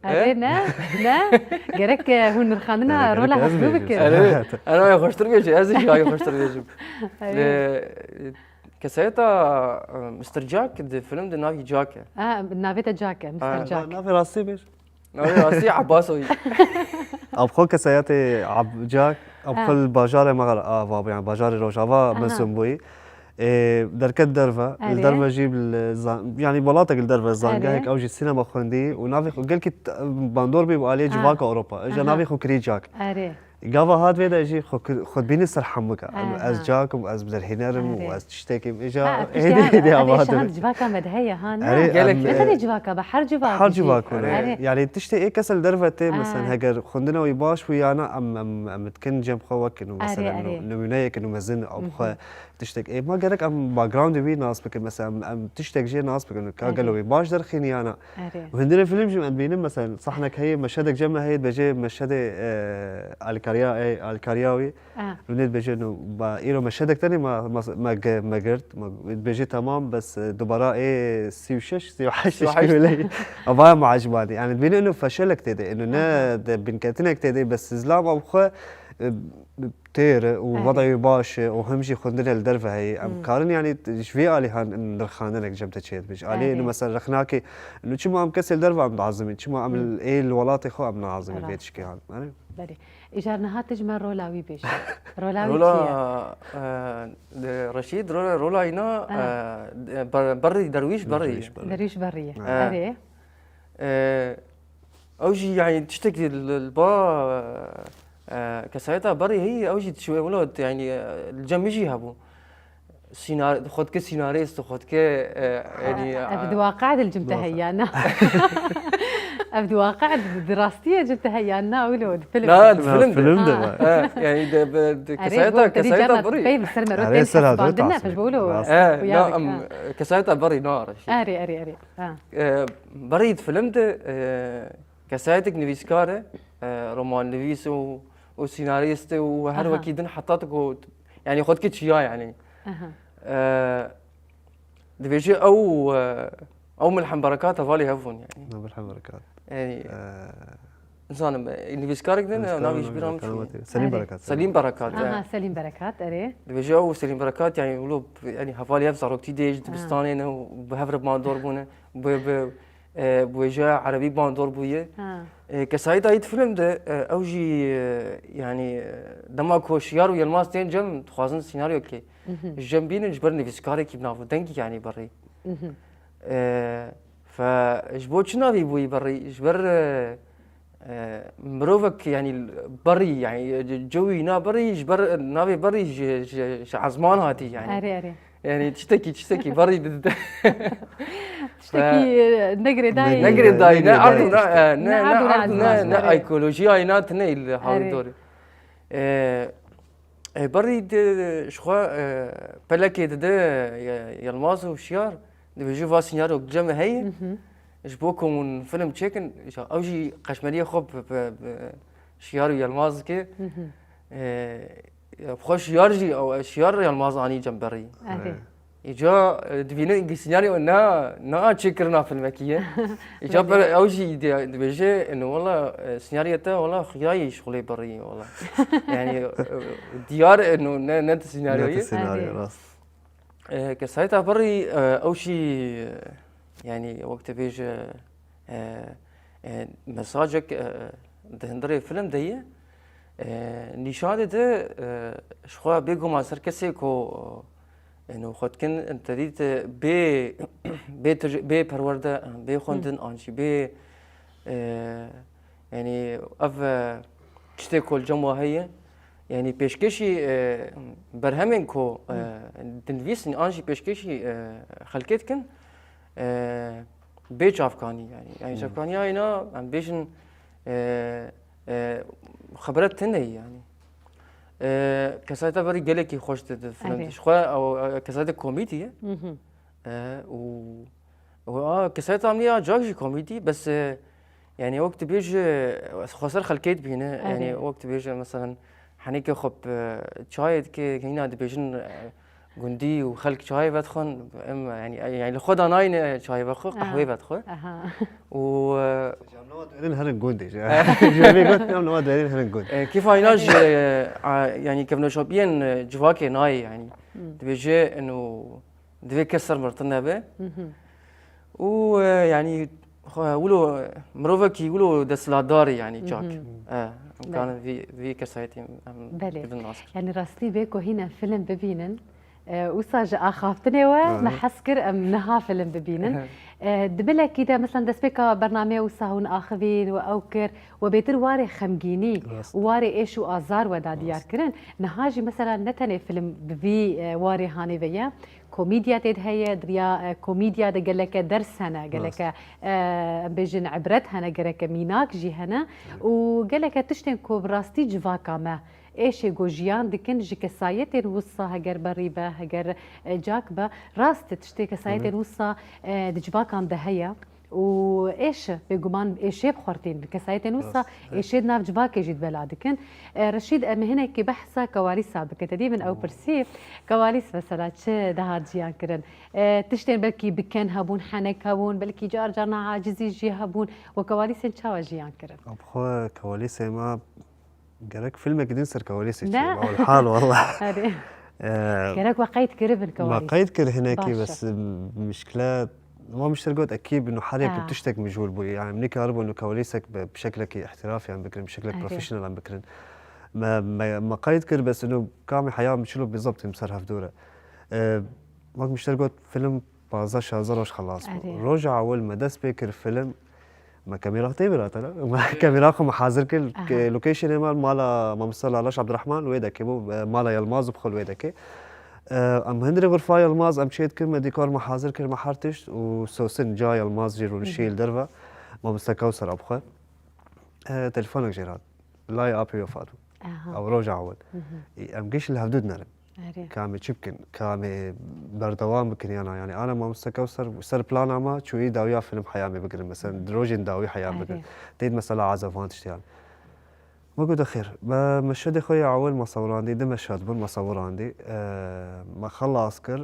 Erê, ne, ne. Gerek, e, hûn nirxandina rola hevdû bikin. Erê, erê, xweştir bêje, ez jî ayê xweştir bêjim. Erê. Lê, e, kesayeta, e, mister Jack di film de navî Jack e. Ha, navê te Jack e, mister Jack. Navê rastî bêj. Navê rastî Abbas o. Ab xwe kesayetê Ab-, Jack, ab xwe li bajarê me ava bû, yani bajarê Rojava mezin bûyî. Ê, derket derve, li derve jî li zan-, yanî welatek li derve, zangehek, ew jî sînema xwendî û navê xwe gelkî t-, bandor bî bi aliyê civaka Ewropa. Îja navê xwe kirî Jack. Gava hat vê de jî xwe kir-, xwe dibînin ser hemûka. Ez Jack im, ez derhêner im û ez tiştek im. Îja hêdî hêdî ava dibî. Civaka me de heye ha, ne? Erê, ne tenê civaka be, her civak. Her civak, erê. Yanî tiştê ê kes li derve tê, mesela heger xwendina wî baş bû yana em, em, em dikin cem xwe wek, ino, mesela, nimûneyek, ino mezin, ew bi xwe tiştek. Ê, ma gerek em backgroundê wî nas bikin, mesela em, em tiştek jê nas bikin. Ka gelo wî baş derxînî yana. Erê. Û hundirê film jî em dibînin, mesela sahnek heye, meşedek cem me heye, dibêje meşedê, e, alîkariya, ê, alîkariya wî. Rûnê dibêje, no, ba, îro meşedek tenê me, me, me gi-, me girt. Me dibêje, temam, bes, e, dubara ê sî û şeş, sî û heşt, sî û heşt. Ava me ecibanî. Yani dibînin, ino feşelek tê de, ino ne de binketinek tê de, bes zilama bi xwe, e, têr û vedayê wî baş e û him jî xwendinê li derve heye. Em karin, yanî, ji vê alî han nirxandinek cem te çêdibe. Ji alî, nu, mesela, rexnakê, nu, çima em kesê li derve em diazimîn, çima em ê li welatê xwe em naazimîn vê tişkê han. Erê? Belê. Îcar niha tu ji me rola wî bêje. Rola wî kî ye? Rola, e, de, Reşîd, rola, rola îna, e, de, Ber-, Berrî, Derwîş Berrî ye. Derwîş Berrî. Derwîş Berrî ye. E. Erê. E, ew jî, yanî, tiştekî li, li ba, e, kesayeta Berî heye, ew jî dişiwe wilo, yanî, e, li cem min jî hebû. Sînar-, xwe dike sînarîst, xwe dike, e, yanî, ev di waqe de li cem te heye, na? Ev di waqe de, di rastiyê cem te heye, na wilo, di film de. Na, di film de. Film de. Ha. E, yanî, de, de, de kesayeta, kesayeta Berî. Pey bi ser me rot tên hesibandine, pej wilo. Rast. E, na, em, kesayeta Berî, na, Reşîd. Erê, erê, erê. Ha. E, Berî di film de, e, kesayetek nivîskar e, e, romannivîs û, û sînarîst e û her wekî din heta tu ku, yanî xwe dike çiya, yanî. E, dibêje ew, e, ew Milhem Berekat hevalî hev bûn, yanî. Milhem Berekat. Yanî, e, nizanim, e, nivîskarek din, nivîskar navê ji bîra min çûye. Selîm Berekat. Selîm Berekat, e. Aha, Selîm Berekat, erê. Dibêje ew Selîm Berekat, yanî, wilo, yanî, hevalî hev zarokî dê ji dibistanê ne û bi hev re bandor bûne. Bi, bi, e, bi wêjeya erebî bandor bûye. Ha. E, kesayeta yî di film de, e, ew jî, e, yanî, e, dema ku Şiyar û Yilmaz tên cem, dixwazin sînaryokê ji cem bînin, ji ber nivîskarekî bi navdengî, yanî, Berî. E, fe, ji bo çi navî bûyî Berî? Ji ber, e, E, mirovek, yanî, berî, yanî, cewî na berî, ji ber, navê berî ji, ji, ji ezman hatî, yanî. Erê, erê. Yanî, tiştekî, tiştekî berî didide. Tiştekî, e, ne girêdayî. Ne girêdayî, ne erd û ne, e, ne, ne erd û ne, ne ekolojiya, na tine li hawî dorê. E, e, berî di, ji xwe, e, pelekê dide, e, Yilmaz û Şiyar, dibêje va sînaryo cem heye. Ji bo ku hûn film çêkin, îja ew jî qeşmeriyê xwe bi, bi, bi Şiyar û Yilmaz dike. E, xwe Şiyar jî, ew, Şiyar Yilmaz anî cem berî. Erê. Îca, e, dibîne sînaryo ne, ne çêkirina filmekî ye. Îca ber ew jî di-, dibêje, eno, wela, e, sînaryo te, wela, xiyayî şixulê berî, wela. Yanî, e, diyar, eno, ne, ne ti sînaryo ye. Ne ti sînaryo, rast. E, kesayeta berî, e, ew jî, e, yanî, wek dibêje, e, e, mesajek, e, di hundirê film de ye. E, nîşan dide, e, ji xwe bêguman ser kesê ku, e, eno xwe dikin, te dît, e, bê, bê tij-, bê perwerde, bê xwendin, an jî bê, e, yanî ev, e, tiştê ku li cem we heye, yanî pêşkêşî, e, berhemên ku, e, dinivîsin an jî pêşkêşî, e, xelkê dikin, e, bê çavkanî, yanî, yanî çavkaniya êna, em bêjin, e, e, xebret tune ye, yanî. E, kesayeta berî gelekî xweş di, di film de. Erê. Ji xwe ew, e, kesayeta komîdî ye. E, û, û, a, kesayeta min ya cak jî komîdî, bes, e, yanî wek dibêje, xweser xelkê dibîne, erê, yanî wek dibêje, meselen, henekê xwe bi çayê dike, hîna dibêjin, e, gundî û xelk çayê vedixwin, em, yanî, yanî li xwe da nayne çayê vexwe, qehwê vedixwe. Aha. Û, e, Ji em newa dêrin herin gundê. Ji, ji vê got, em newa dêrin herin gund. E, kêfa hîna ji, e, a, yanî kevneşopiyên, e, civakê nayê, yanî. Dibêje, eno, divê kes ser mirtin nebe. Û, e, yanî, xwe, wilo, mirovekî wilo desthilatdar e, yanî, cak. E, em karin vî, vî kesayetî em bibin nas kirin. Belê. Yanî rastî bê ku hîn em film bibînin, e, wisa ji axaftinê we me hez kir em niha film bibînin. E, di bilekî de, mesela, destpêka bernameyê wisa hûn axivîn û ew kir, we bêtir warê xemgînî û warê êş û azar we da diyar kirin. Niha jî, mesela, ne tenê film bi vî, e, warê hanê ve ye. Komîdya tê de heye, di riya, e, komîdya de geleke ders hene, geleke, e, em bêjin ibret hene, gereke mînak jî hene û geleke tiştên ku bi rastî civaka me êşê ku jiyan dikin ji kesayetên wisa heger berî be, heger, e, cak be, rast e tiştê kesayetên wisa, e, di civakan de heye. Û êş, bêguman êşê bi xurtîn, bi kesayetên wisa êşê di nav civakê jî di bela dikin. E, Reşîd, em hinekî behsa Kewalîsa bike. Te dî min ew pirsî, Kewalîs mesela çi dihat jiyan kirin? E, tiştên belkî bi ken hebûn, henek hebûn, belkî car carna acizî jî hebûn. We Kewalîsên çawa jiyan kirin? Bi xwe Kewalîsê me Gerek filmekî din ser Kewalîsê çêbe. Wal hal wallah. Erê. Ee, Gerek we qeyd kiribin Kewalîs. Me qeyd kir hinekî, bes, mişkile, ma mişter got ekî bin û her yek tiştek mijûl bû. Yani min nikaribû û Kewalîsek bi şeklekî ihtirafî em bikirin, bi şeklek profesyonel em bikirin. Me, me, me qeyd kir, bes û kamî heya min çilo bizabt em ser hevdû re. Ee, Wek mişter got film pazdeh şazdeh roj xelas bû. Erê. Roja ewil me dest pê kir film, me kamera tê bira te ne? Me kamera xwe me hazir kir, locationê me mala Mamoste Lalaş Abdurrahman wê dekê bû, e, mala Yilmaz û bixwe wê dekê. E, em hundirê xurfa Yilmaz, em çê dikin, me dîkor me hazir kir, me her tişt û sosin ca Yilmaz jî rûnişî li derve. Mamoste Kewser a bixwe. E, telefonek jê re hat. Layê apê wefat bû. Aha. Ew roja ewil. Hı hı. Ê, em giş li hevdû dinerin. Erê. Ka em ê çi bikin? Ka em ê berdewam bikin ya na? Yani ana Mamoste Kewser ser plana me çûyî dawiya film heya me bigirin. Mesela, erê, di rojên dawî heya me bigirin. Erê. Têt mesela azevan tiştiyan. Me got, xêr. Me meşedê xwe ya ewil me sewirandî, di meşed bûn, me sewirandî. E, me xelas kir.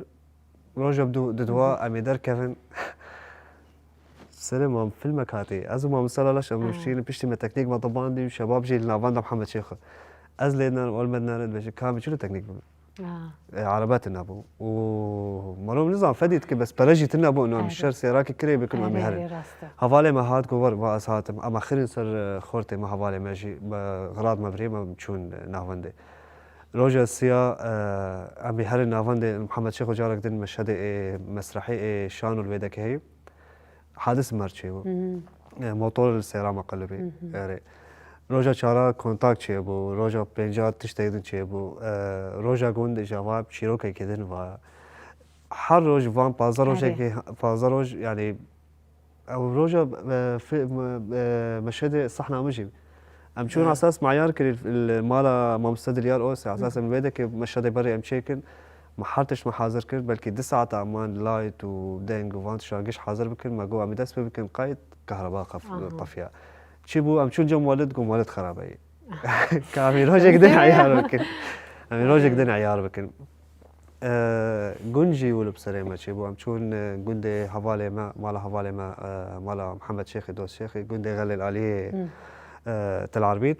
Roja du-, di dua, hı hı, em ê derkevin. Serê mam filmek hatî. Ez û Mamoste Lalaş em, ha, rûniştîn, piştî me teknîk me tebandî û şebab jî li navenda Mihemed Şêxo. Ez lê dinerim, ol me dinere, dibêje, ka em çilo teknîk bibin? Ha. E, erebe tune bû. Û merov nizan fedî dike, bes pere jî tune bû, û em, erê, şer sêrakî kirê bikin, em, erê, herin. Erê, rast e. Hevalê me hat, got, wer, va ez hatim. Em axirin ser, e, xortê me, hevalê me jî, me xirat me virê, me çûn, e, navendê. Roja siya, e, em ê herin navendê Mihemed Şêxo, carek din meşedê ê mesrehî ê şan û li wê dekê heyî. Hadis mer çêbû. Hı hı. E, motor li sêra me qelibî. Erê. Roja çara kontak çêbû, roja pênca tiştek din çêbû. E, roja gund java çîrokekê din va. Her roj van pazdeh Erê. rojekê, pazdeh roj, yani, ew roja, e, fi-, me-, e, meşhedê sahna min jî. Em çûn Hı. esas meyar kirî li mala mamoste Dilyar Ose. Esas Hı. em wê dekê meşhedê berê em çêkin. Me her tişt me hazir kir. Belkî du saet em wan light û deng û van tiştan giş hazir bikin. Me got em ê dest pê bikin qeyd kahreba qef-, Aha. qefiya. Çi bû? Em çûn cem welid, got welid xerabe ye. Ka em ê rojek din Mesela. eyar bikin. Em ê rojek din eyar bikin. E, gund jî wilo bi serê me çêbû. Em çûn, e, gundê hevalê me, mala hevalê me, e, mala Mihemed Şêxê, dost Şêxê, gundê Xelêl Aliyê, Hı. e, Tel Arbît.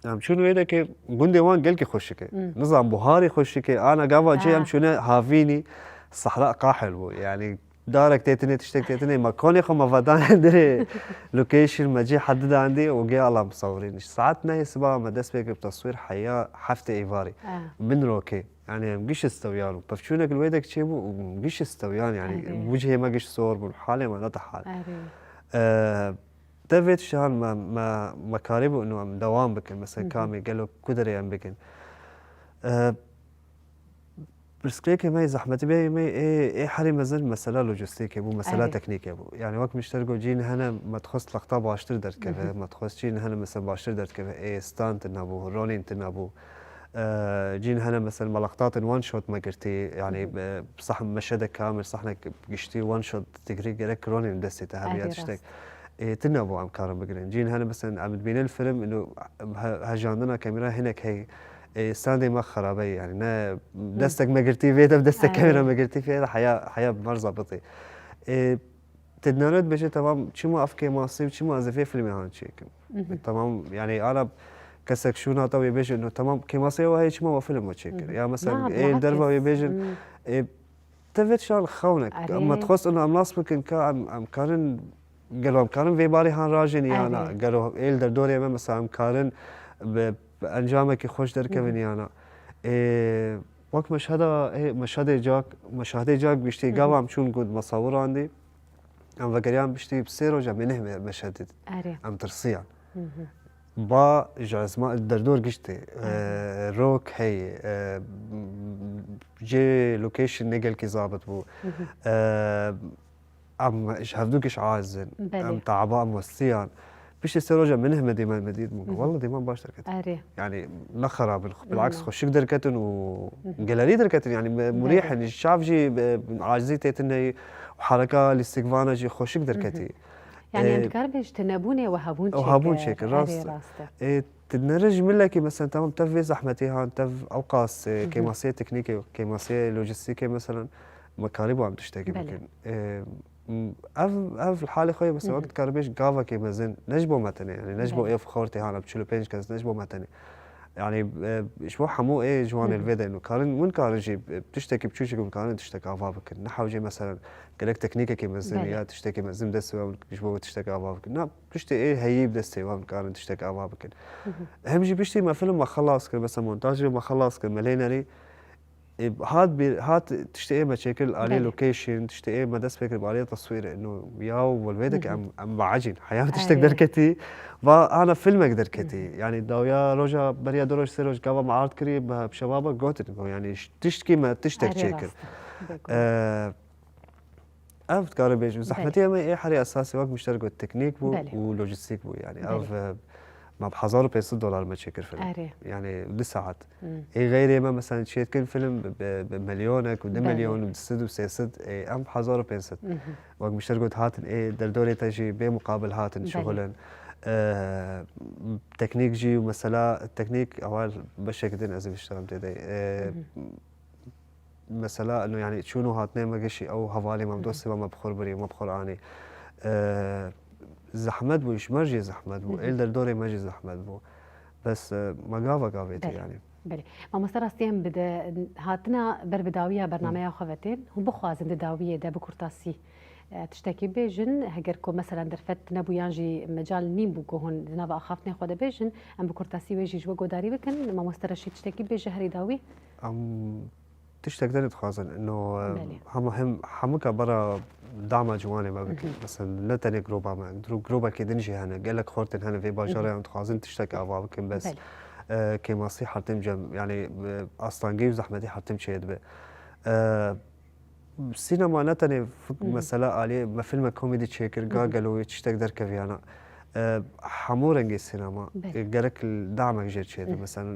Em çûn wê dekê gundê wan gelkî xweşik e. Hı. Nizam buharî xweşik e. Ana gava cê em Ha. çûne havînî, sahra qahil bû. Yani darek têtinê, tiştek têtinê, me konê xwe me vedane dirê location, me cê hedi dandî û gê Allah misawirîn. Saet nehê siba me dest pê kir bi teswîr heya heftê êvarî. Ha. Bin rokê. Yani em giş stewiyan û pevçûnek li wê dek çêbû û giş stewiyan yani Erê. wicihê me giş sor bûn, halê me ne te hal. Erê. E, te vê tiştan me, me, me karîbû ino em dewam bikin. Mesela Hı hı. kamê gelo ku derê em bikin. E, pirsgirêkê me yê zehmetî bê me ê, ê herî mezin mesela lojistîkê bû, mesela Erê. teknîkê bû. Yani wek min ji te re got cîn hene me dixwest lexta baştir derdikeve, Hı hı. me dixwest cîn hene mesela baştir derdikeve. Ê stand tune bû, rolîn tune bû. E, cîn hene mesela me lextatên one shot me girtî. Yani, Hı hı. e, sah-, meşhede kamil, sahnek giştî one shot digirî gerek rolîn destê te hebe ya Erê tiştek. rast. Ê, tune bû em karin bigirin. Cîn hene mesela em dibînin film, ino he-, hejandina kamera hinek hey. Ê, standê me xerabe ye, yani ne Hı. destek me girtî vê de, destek Erê. kamera me girtî vê de, heya, heya bi me re zabitî. Ê, tu dinere dibêje, temam, çima ev kêmasî û çima ez ê vê filmê han çêkim? Hı hı. Temam, yani ana kesek şûna te wê bêje, no, temam, kêmasî ew heye, çima we film we çêkir? Hı hı. Ya mesela, Na, ê, li derva wê bilakis. bêjin, Hı. ê, te vê tiştan xewnek. Erê. Em me dixwest ino em nas bikin ka em, em karin, gelo em karin vê barê han rajin ya na. Erê. Gelo ê li derdorê me mesela em karin bi, bi encamekî xweş derkevin Hı hı. ya na. Ê, wek meşheda, ê, meşhedê cak, meşhedê cak giştî Hı hı. gava em çûn got mesawirandî. Em vegeriyan piştî sê roja me neh me-, meşhedê. Erê. Em tirsiyan. Hı hı. Ba ji esma derdor giştê, Hı hı. e, rok heye, e, cê location ne gelkî zabit bû. Hı hı. E, em ji hevdû giş aciz in. Belê. Em taban, em westiyan. Piştî sê roja min heme dêman me dît, min got, Hı hı. "Walla dêman baş derket." Erê. Yani ne xerab in, bilaks Hı. xweşik derketin û Hı hı. gelerî derketin. Yani me-, Belê. murîh in, çav jî, e, acizî têtin heye û hereka lîstikvana jî xweşik Hı hı. derketî. Yani em Ê, dikaribin ji tunebûnê we hebûn ew hebûn çêkir. çêkir, Erê, rast e. rast e. Ê, tu dinere ji milekî, mesela, tamam, tev vê zehmetê han, tev ewqas, ê, Hı hı. kêmasiyê teknîkê, kêmasiyê lojistîkê, mesela, me karîbû em tiştekî Belê. bikin. Ê, m-, ev, ev li halê xwe ye, mesela, Hı hı. wek dikaribê ji gavekê mezin, ne ji bo me tenê, yani, ne ji bo Belê. êv xortê han, em çil û pênc kes, ne ji bo me tenê. Yani, e, ji bo hemû ê ji wan Hı hı. êlvê de û karin, win karin jî, e, tiştekî biçûçik win karin tiştek ava bikin. Ne hewcê, mesela, gerek teknîkekê mezin Belê. ya tiştekê mezin dest we ji bo tiştek ava bikin. Na, piştê ê heyî bi destê wan karin tiştek ava bikin. Hı hı. Hem jî piştî me film me xelas kir, mesela montajê me xelas kir, me lê nerî, e, hat bir, hat tiştê ê me çêkir li aliyê Belê. location, tiştê ê me dest pê kir bi aliyê teswîrê. No, ya welwêdek Hı hı. em, em baecîn. Heya tiştek Erê. derketî, va ana filmek derketî. Hı hı. Yani dawiya roja, beriya du roj, sê roj gava me ard kirî, bi şebaba gotin. Yani tiştkî me tiştek Erê çêkir. rast e. Bêguman. E, Ev dikarim bêjim, Belê. zehmetiya me ê herî esasî wek min ji te re got teknîk bû Belê. û lojistîk bû. Yani Belê. ev, e, me bi hezar û pênc sed dolar me çêkir film. Erê. Yani du saet. Hmm. Ê xeyrê me mesela çêdikin film bi, bi, bi milyonek û du Belê. milyon û du sed û sê sed, ê, em bi hezar û pênc sed. Mhm. Wek min ji te re got hatin, ê derdorê te jî bê muqabil hatin Belê. şuxulin. E, teknîk jî û mesela teknîk ewal beşek din ez ê bişterim tê de. E, Mhm. Mesela, ino, yani, çûn û hatinê me gişî, ew hevalê me, Hı hı. dostê me, me bi xwe birî, me bi xwe anî. Eee, zehmet bû, ji me jî zehmet bû, Hı hı. ê li derdorê me jî zehmet bû. Bes, e, me gava gavê tê, Belê, yani. belê. Mamoste, rastî em bi de hatina ber bi dawiya bernameya Hı. xwe ve tên. Hûn bixwazin di dawiyê de bi kurtasî, e, tiştekî bêjin. Heger ku, meselen, derfet nebû yan jî mecal nîn bû ku hûn di nava axaftinê xwe de bêjin, em bi kurtasî wê jî ji we godarî bikin. Mamoste Reşîd, tiştekî bêje herî dawî. Em tiştek de dixwazin. No, Belê. hema hem, hemûka bera dama ciwanê me bikin. Mesela ne tenê groba me, gro-, grobekê din jî hene. Gelek xortên hene vê bajarê em dixwazin tiştekî ava bikin, bes, Belê. e, kêmasî hertim cem, yani, e, astangî û zehmetî hertim çêdibe. E, sînema ne tenê fik-, Hı hı. mesela aliyê me filmek komedî çêkir, Hı hı. ga gelo wê tiştek derkeviyana. E, hemû rengê sînema, Belê. e, gerek damek jê çêdibe. Hı. Mesela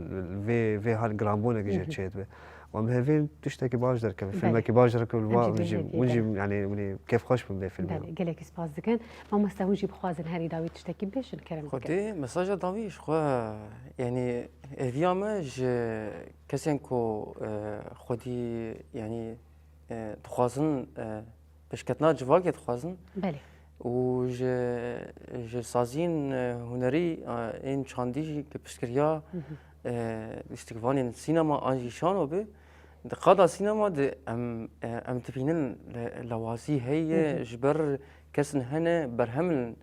vê, vê hal giranbûnek jê Hı hı. çêdibe. Wan bi hevîn tiştekî baş derkeve, Belê. filmekî baş derkeve, Em wa jî win jî, bêhevî win jî, gerin. yani, win ê kêfxweş bin vê filmê. Belê, gelekî spas dikin. Mamoste, hûn jî bixwazin herî dawî tiştekî bêjin, kerem bikin. Xwedê mesaja dawî ji xwe, yani, hêviya me ji kesên ku, e, xwedî, yani, e, dixwazin, e, pêşketina civakê dixwazin. Belê. Û ji, ji saziyên, e, hunerî, e, ên çandî jî ki piştgiriya, Hı hı. e, lîstikvanên sînema an jî şano be, di qada sînema de em, e, em dibînin le-, lawazî heye Hı hı. ji ber kesên hene berhem in,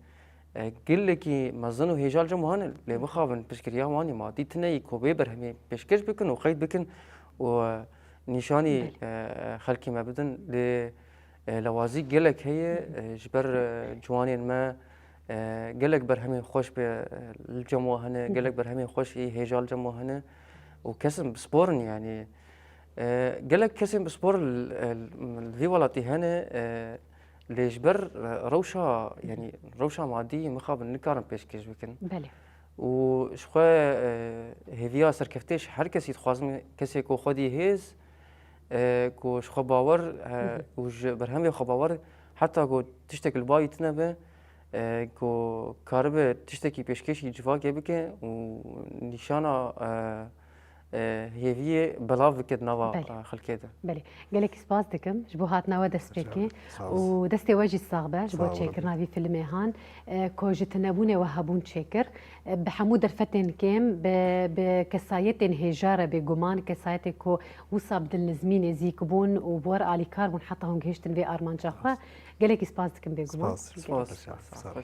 e, gelekî mezin û hêja li cem wan e, lê bixabin piştgiriya wan ê madî tune yî ku vê berhemê pêşkêş bikin û qeyd bikin û, e, nîşanî, Belê. e, xelkê me bidin. Lê E, lawazî gelek heye, e, ji ber, e, ciwanên me, e, gelek berhemên xweş bi, e, li cem we hene, Hı hı. gelek berhemên xweş ê hêja li cem we hene û kesên bi spor in, yani, e, gelek kesên bi spor li, e, li vî welatî hene, e, lê ji ber, e, rewşa, yani, rewşa madî mixabin nikarin pêşkêş bikin. Belê. Û ji xwe, e, hêviya serkeftiyê ji her kesî dixwazim, kesê ku xwedî hêz, e, ku ji xwe bawer, e, Hı hı. û ji berhemê xwe bawer, heta ku tiştek li ba wî tune be, e, ku karibe tiştekî pêşkêşî civakê bike û nîşana, e, e, hêviyê belav bike di nava, Belê. e, xelkê de. Belê. Gelekî spas dikim ji bo hatina we destpêkê Sağ ol. û destê we jî sax be ji bo Sağ olun. çêkirina vî filmê han, e, ku ji tinebûnê we hebûn çêkir. E, bi hemû derfetên kêm, bi, bi kesayetên hêja re bêguman, kesayetê ku wisa bi dilnizmî nêzîk bûn û bi we re alîkar bûn heta hûn gihiştin vê armanca xwe. Gelekî spas dikim bêguman. Spas. Gelekî Spas. spas. Sağ ol.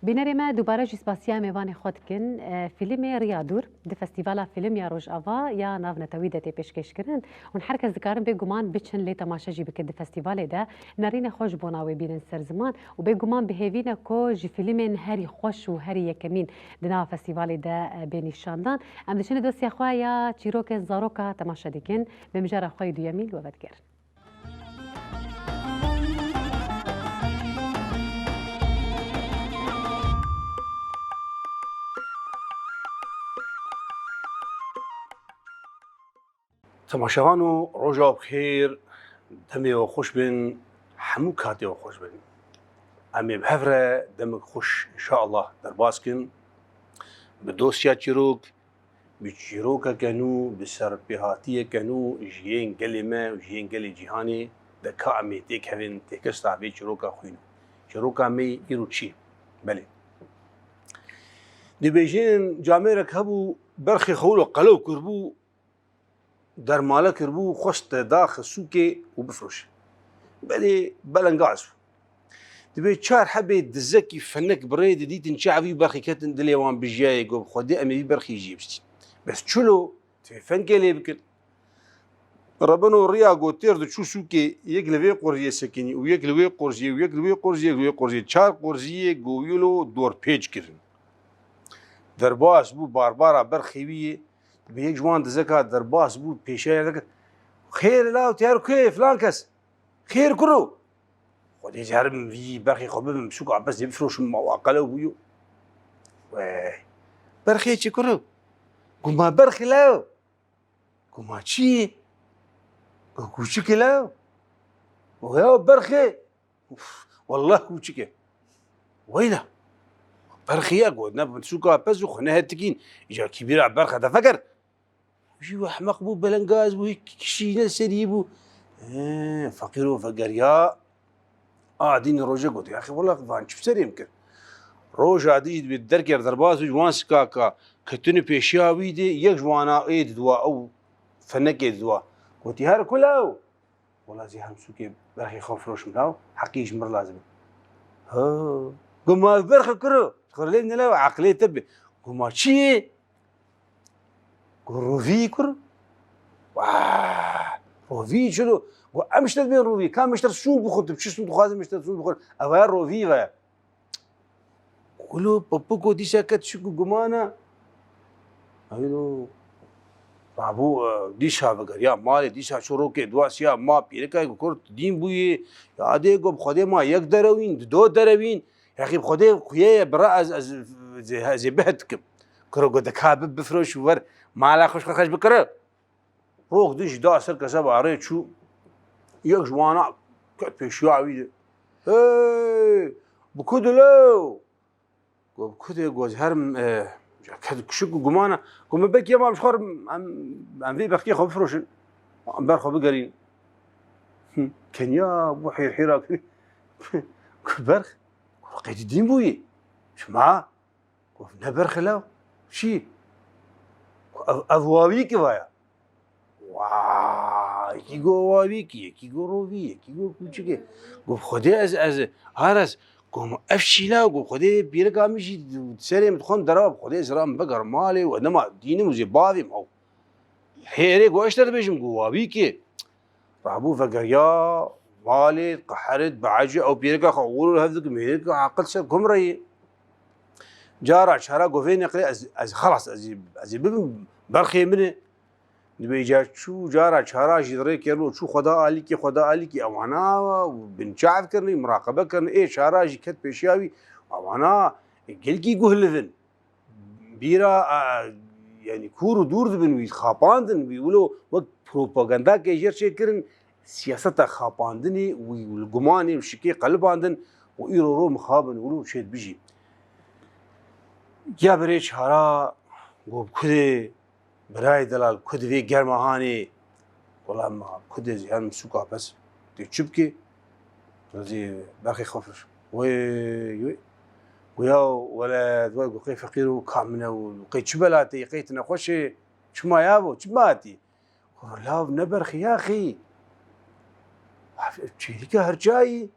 Bînerê me, dubare jî spasiya mêvanê xwe dikin. E, fîlmê Riya Dûr di Festîvala Fîlm ya Rojava ya navnetewî de tê pêşkêşkirin. Hûn her kes dikarin bêguman biçin lê temaşe jî bikin di festîvalê de. Nerînê xwe ji bona wê bînin ser ziman û bêguman bi hêvî ne ku ji fîlmên herî xweş û herî yekemîn di nava festîvalê de, e, bê nîşandan. Em diçin li dosyaya xwe ya çîrokên zaroka temaşe dikin. Bi mijara xwe yê duyemîn li we vedigerin. Temaşevano, roja we bi xêr, demê we xweş bin, hemû katê we xweş bin. Em ê bi hev re demek xweş, înşallah, derbas kin. Bi dosya çîrok, bi çîrokeke nû, bi serpêhatiyeke nû ji yên gelê me û ji yên gelê cîhanê de ka em ê têkevin, têkesta vê çîroka xwîn. Çîroka me yê îro çi ye? Belê. Dibêjin camêrek hebû, berxê xwe wilo qelew kiribû, dermale kiribû, xwest te daxe sûkê û bifroşe. Belê belengaz bû. Dibê çar hebê dizekî fenek bi rê de dîtin çavî berxê ketin dilê wan bijiyayê, got, "Xwedê em ê vî berxî jî bistîn." Bes çilo, divê fenkê lê bikin. Rebeno riya got têr diçû sûkê, yek li vê qorziyê sekinî û yek li wê qorziyê û yek li wê qorziyê, yek li wê qorziyê. Çar qorziyê goviyê lo dorpêç kirin. Derbas bû, barbara berxê wî yê. Bi yek ji wan dizeka derbas bû, pêşiya dikir. "Xêr law, têr ku ye, filan kes? Xêr kuro?" "Xwedê ez herim vî berxê xwe bibim, sûka pez dê bifroşim, ma wa qelew bûyo." "Wey, berxê çi kuro?" "Guma berxê law." "Guma çi ye?" "Gu kûçik e law." "Wey berxê." "Uf, wallah kûçik e." "Weyla, berxê ye." Got, "Ne sûka pez û xwe nehetikîn. Îca kîbîra berxe te feker." Jî wehmeq bû, belengaz bû, hî kişî ne serî bû. He, feqîro vegeriya. A dîn roje got, "Yaxî, wela van çi serê min kir?" Roja dî jî dibê derkê derbas bû, ji wan sikaka ketine pêşiya wî dê, yek ji wana ê didiwa, ew fenekê didiwa. Gotî, "Her ku law." "Wela zî hem sûkê berxê xwe firoşim law, heqî ji mir lazim e." "Ha, guma berxe kuro, xwe lê ne law, eqilê te bi." "Guma çi ye?" "Ku rovî kur." "Wah, Rovî çilo? Got, em ji te dibên rovî. Ka em ji te sûnd bixwin, tu çi sûnd dixwazin em ji te sûnd bixwin? Ev ya rovî ve. Kulo Papiko dîsa ket şik û gumana. Ayno. Rabû, e, dîsa vegeriya malê, dîsa çû rokê duasiya ma pîrika ku kurt dîn bûyê. Ya adê got, bi Xwedê ma yek derewîn, di do derewîn. Yexî bi Xwedê xuyê ye bira ez, ez, ez, ez ê bih dikim. Kuro got, dika bi bifroş û wer mala xwe ji xwe xweş bikire. Rok dî jî da ser keseba rê çû. Yek ji wana ket pêşiya wî de. Hey, bi ku dilo? Got, bi ku dê? Got, her, e, ket kişik û gumana. Got, me bekî ema ji xwe em, em vê bextê xwe bifroşin. Em ber xwe bigerîn. Hı, kenya bû hêrhêra kirî. Got, berx? Got, qey tu dîn bûyî? Çima? Got, ne berxê law. Çi? Got, ev, ev wawî ki vaya. Wa, yekî got wawî ki, yekî got rovî, yekî got kûçikê. Got, Xwedê ez, ez, Aras, got, ev şîla, got, Xwedê pîrika min jî serê min dixwem derawa, Xwedê ez ram biger malê û nema dînim û zê bavê min ew. Hêrê got, ez te dibêjim, got, wawî ki. Rabû vegeriya malê, qeherit, biecî, ew pîrika xwe wilo hev dikim, hêrê ki aqil ser ku min re yê. Cara çara got, vê neqlê ez, ez xelas, ez ê, ez ê bibim, berxê min e. Dibêje çû cara çara jî rê kir û çû xwe da alîkî, xwe da alîkî, ewana binçav kirin, muraqebe kirin, ê çara jî ket pêşiya wî, ewana gelkî guhlivin. Bîra, e, yanî kûr û dûr dibin wî, xapandin wî, wilo wek propagandakê jêr çêkirin, siyaseta xapandinê wî li gumanê û şikê qelibandin û îro ro mixabin wilo çêdibijî. Ya birê çara got, bi ku dê, birayê delal, ku divê germa hanê? Wela ma ku dê ziyan sûka pes. Tê çi bikê? Zî berxê xwe fir. Wê, wê. Got, ya wele, dua got, qey feqîr û ka min e û qey çi bela tê, qey tu nexweş î? Çima ya bo? Çima hatî? Got, lav ne berxê ya xî. Çêlîka her çayî.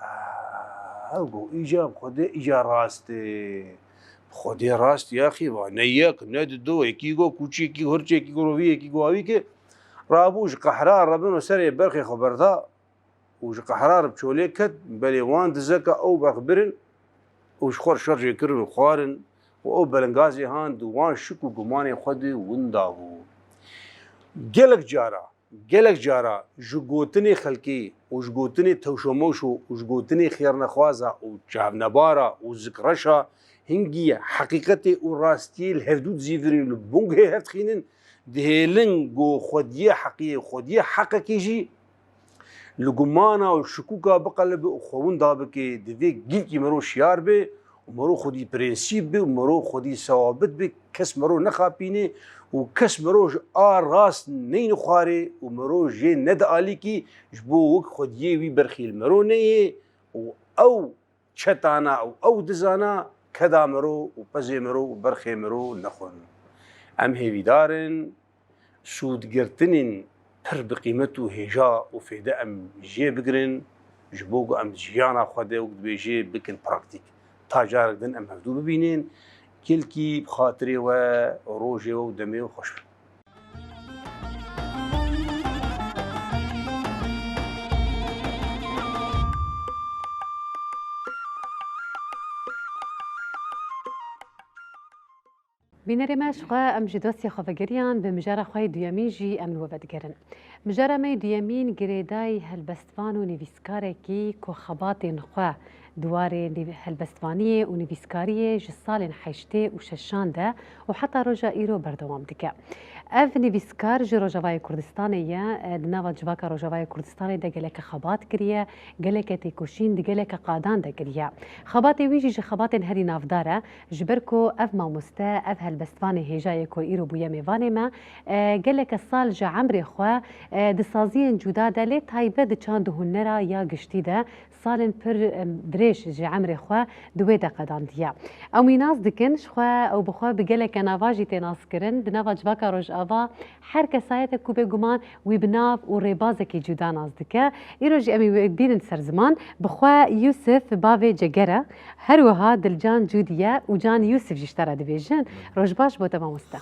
Ah, ew got, îca bi Xwedê, îca rast e. Bi Xwedê rast ya xî, va ne yek, ne di do, yekî got kûçî, yekî got hirçê, yekî got rovî, yekî got awî ke. Rabû ji qehra re bin û serê berxê xwe berda û ji qehra re bi çolê ket, belê wan dizeka ew berx birin û ji xwe re şer jê kirin û xwarin û ew belingazê han di wan şik û gumanê xwe de winda bû. Gelek cara, gelek cara ji gotinê xelkê û ji gotinê tewşomoşo û ji gotinê xêrnexwaza û çavnebara û zikreşa hingî heqîqetê û rastiyê li hevdû dizîvirîn û li bongê hev dixînin, dihêlin ku xwediyê heqiyê, xwediyê heqekê jî li gumana û şikûka biqelibe û xwe winda bike, divê gilkî mero şiyar be û mero xwedî prensîp be û mero xwedî sewabit be, kes mero nexapîne û kes mero ji a rast neyne xwarê û mero jê nede alîkî, ji bo wek xwediyê wî berxî li mero neyê û ew çetana û ew dizana keda mero û pezê mero û berxê mero nexwin. Em hêvîdar in sûdgirtinên pir bi qîmet û hêja û fêde em jê bigirin, ji bo ku em jiyana xwe de wek dibêjê bikin praktîk. Ta carek din em hevdû bibînin, gelkî bi xatirê we, rojê we û demê we xweş bin. Bînerê me, ji xwe em ji dosyê xwe vegeriyan, bi mijara xwe yê duyemîn jî em li we vedigerin. Mijara me yê duyemîn girêdayî helbestvan û nivîskarekî ku xebatên xwe di warê nîv-, helbestvaniyê û nivîskariyê ji salên heştê û şeşan de û heta roja îro berdewam dike. Ev nivîskar ji Rojavayê Kurdistanê ye, e, di nava civaka Rojavayê Kurdistanê de geleke xebat kiriye, geleke têkoşîn di geleke qadan de kiriye. Xebatê wî jî ji xebatên herî navdar e, ji ber ku ev mamoste, ev helbestvanê hêja ye ku îro bûye mêvanê me, e, geleke sal ji emrê xwe, e, di saziyên cuda de lê taybet di çand û hunera ya giştî de salên pir, em, dirêj ji emrê xwe di wê de qedandiye. Em wî nas dikin, ji xwe ew bi xwe bi geleke nava jî tê naskirin. Di nava civaka Rojava her kesayetek ku bêguman wî bi nav û rêbazekî cuda nas dike. Îro jî em ê wê bînin ser ziman. Bi xwe Yûsif bavê Ceger e. Her wiha Dilcan Cûdî ye û Can Yûsif jî ji te re dibêjin. Roj baş bo te mamoste.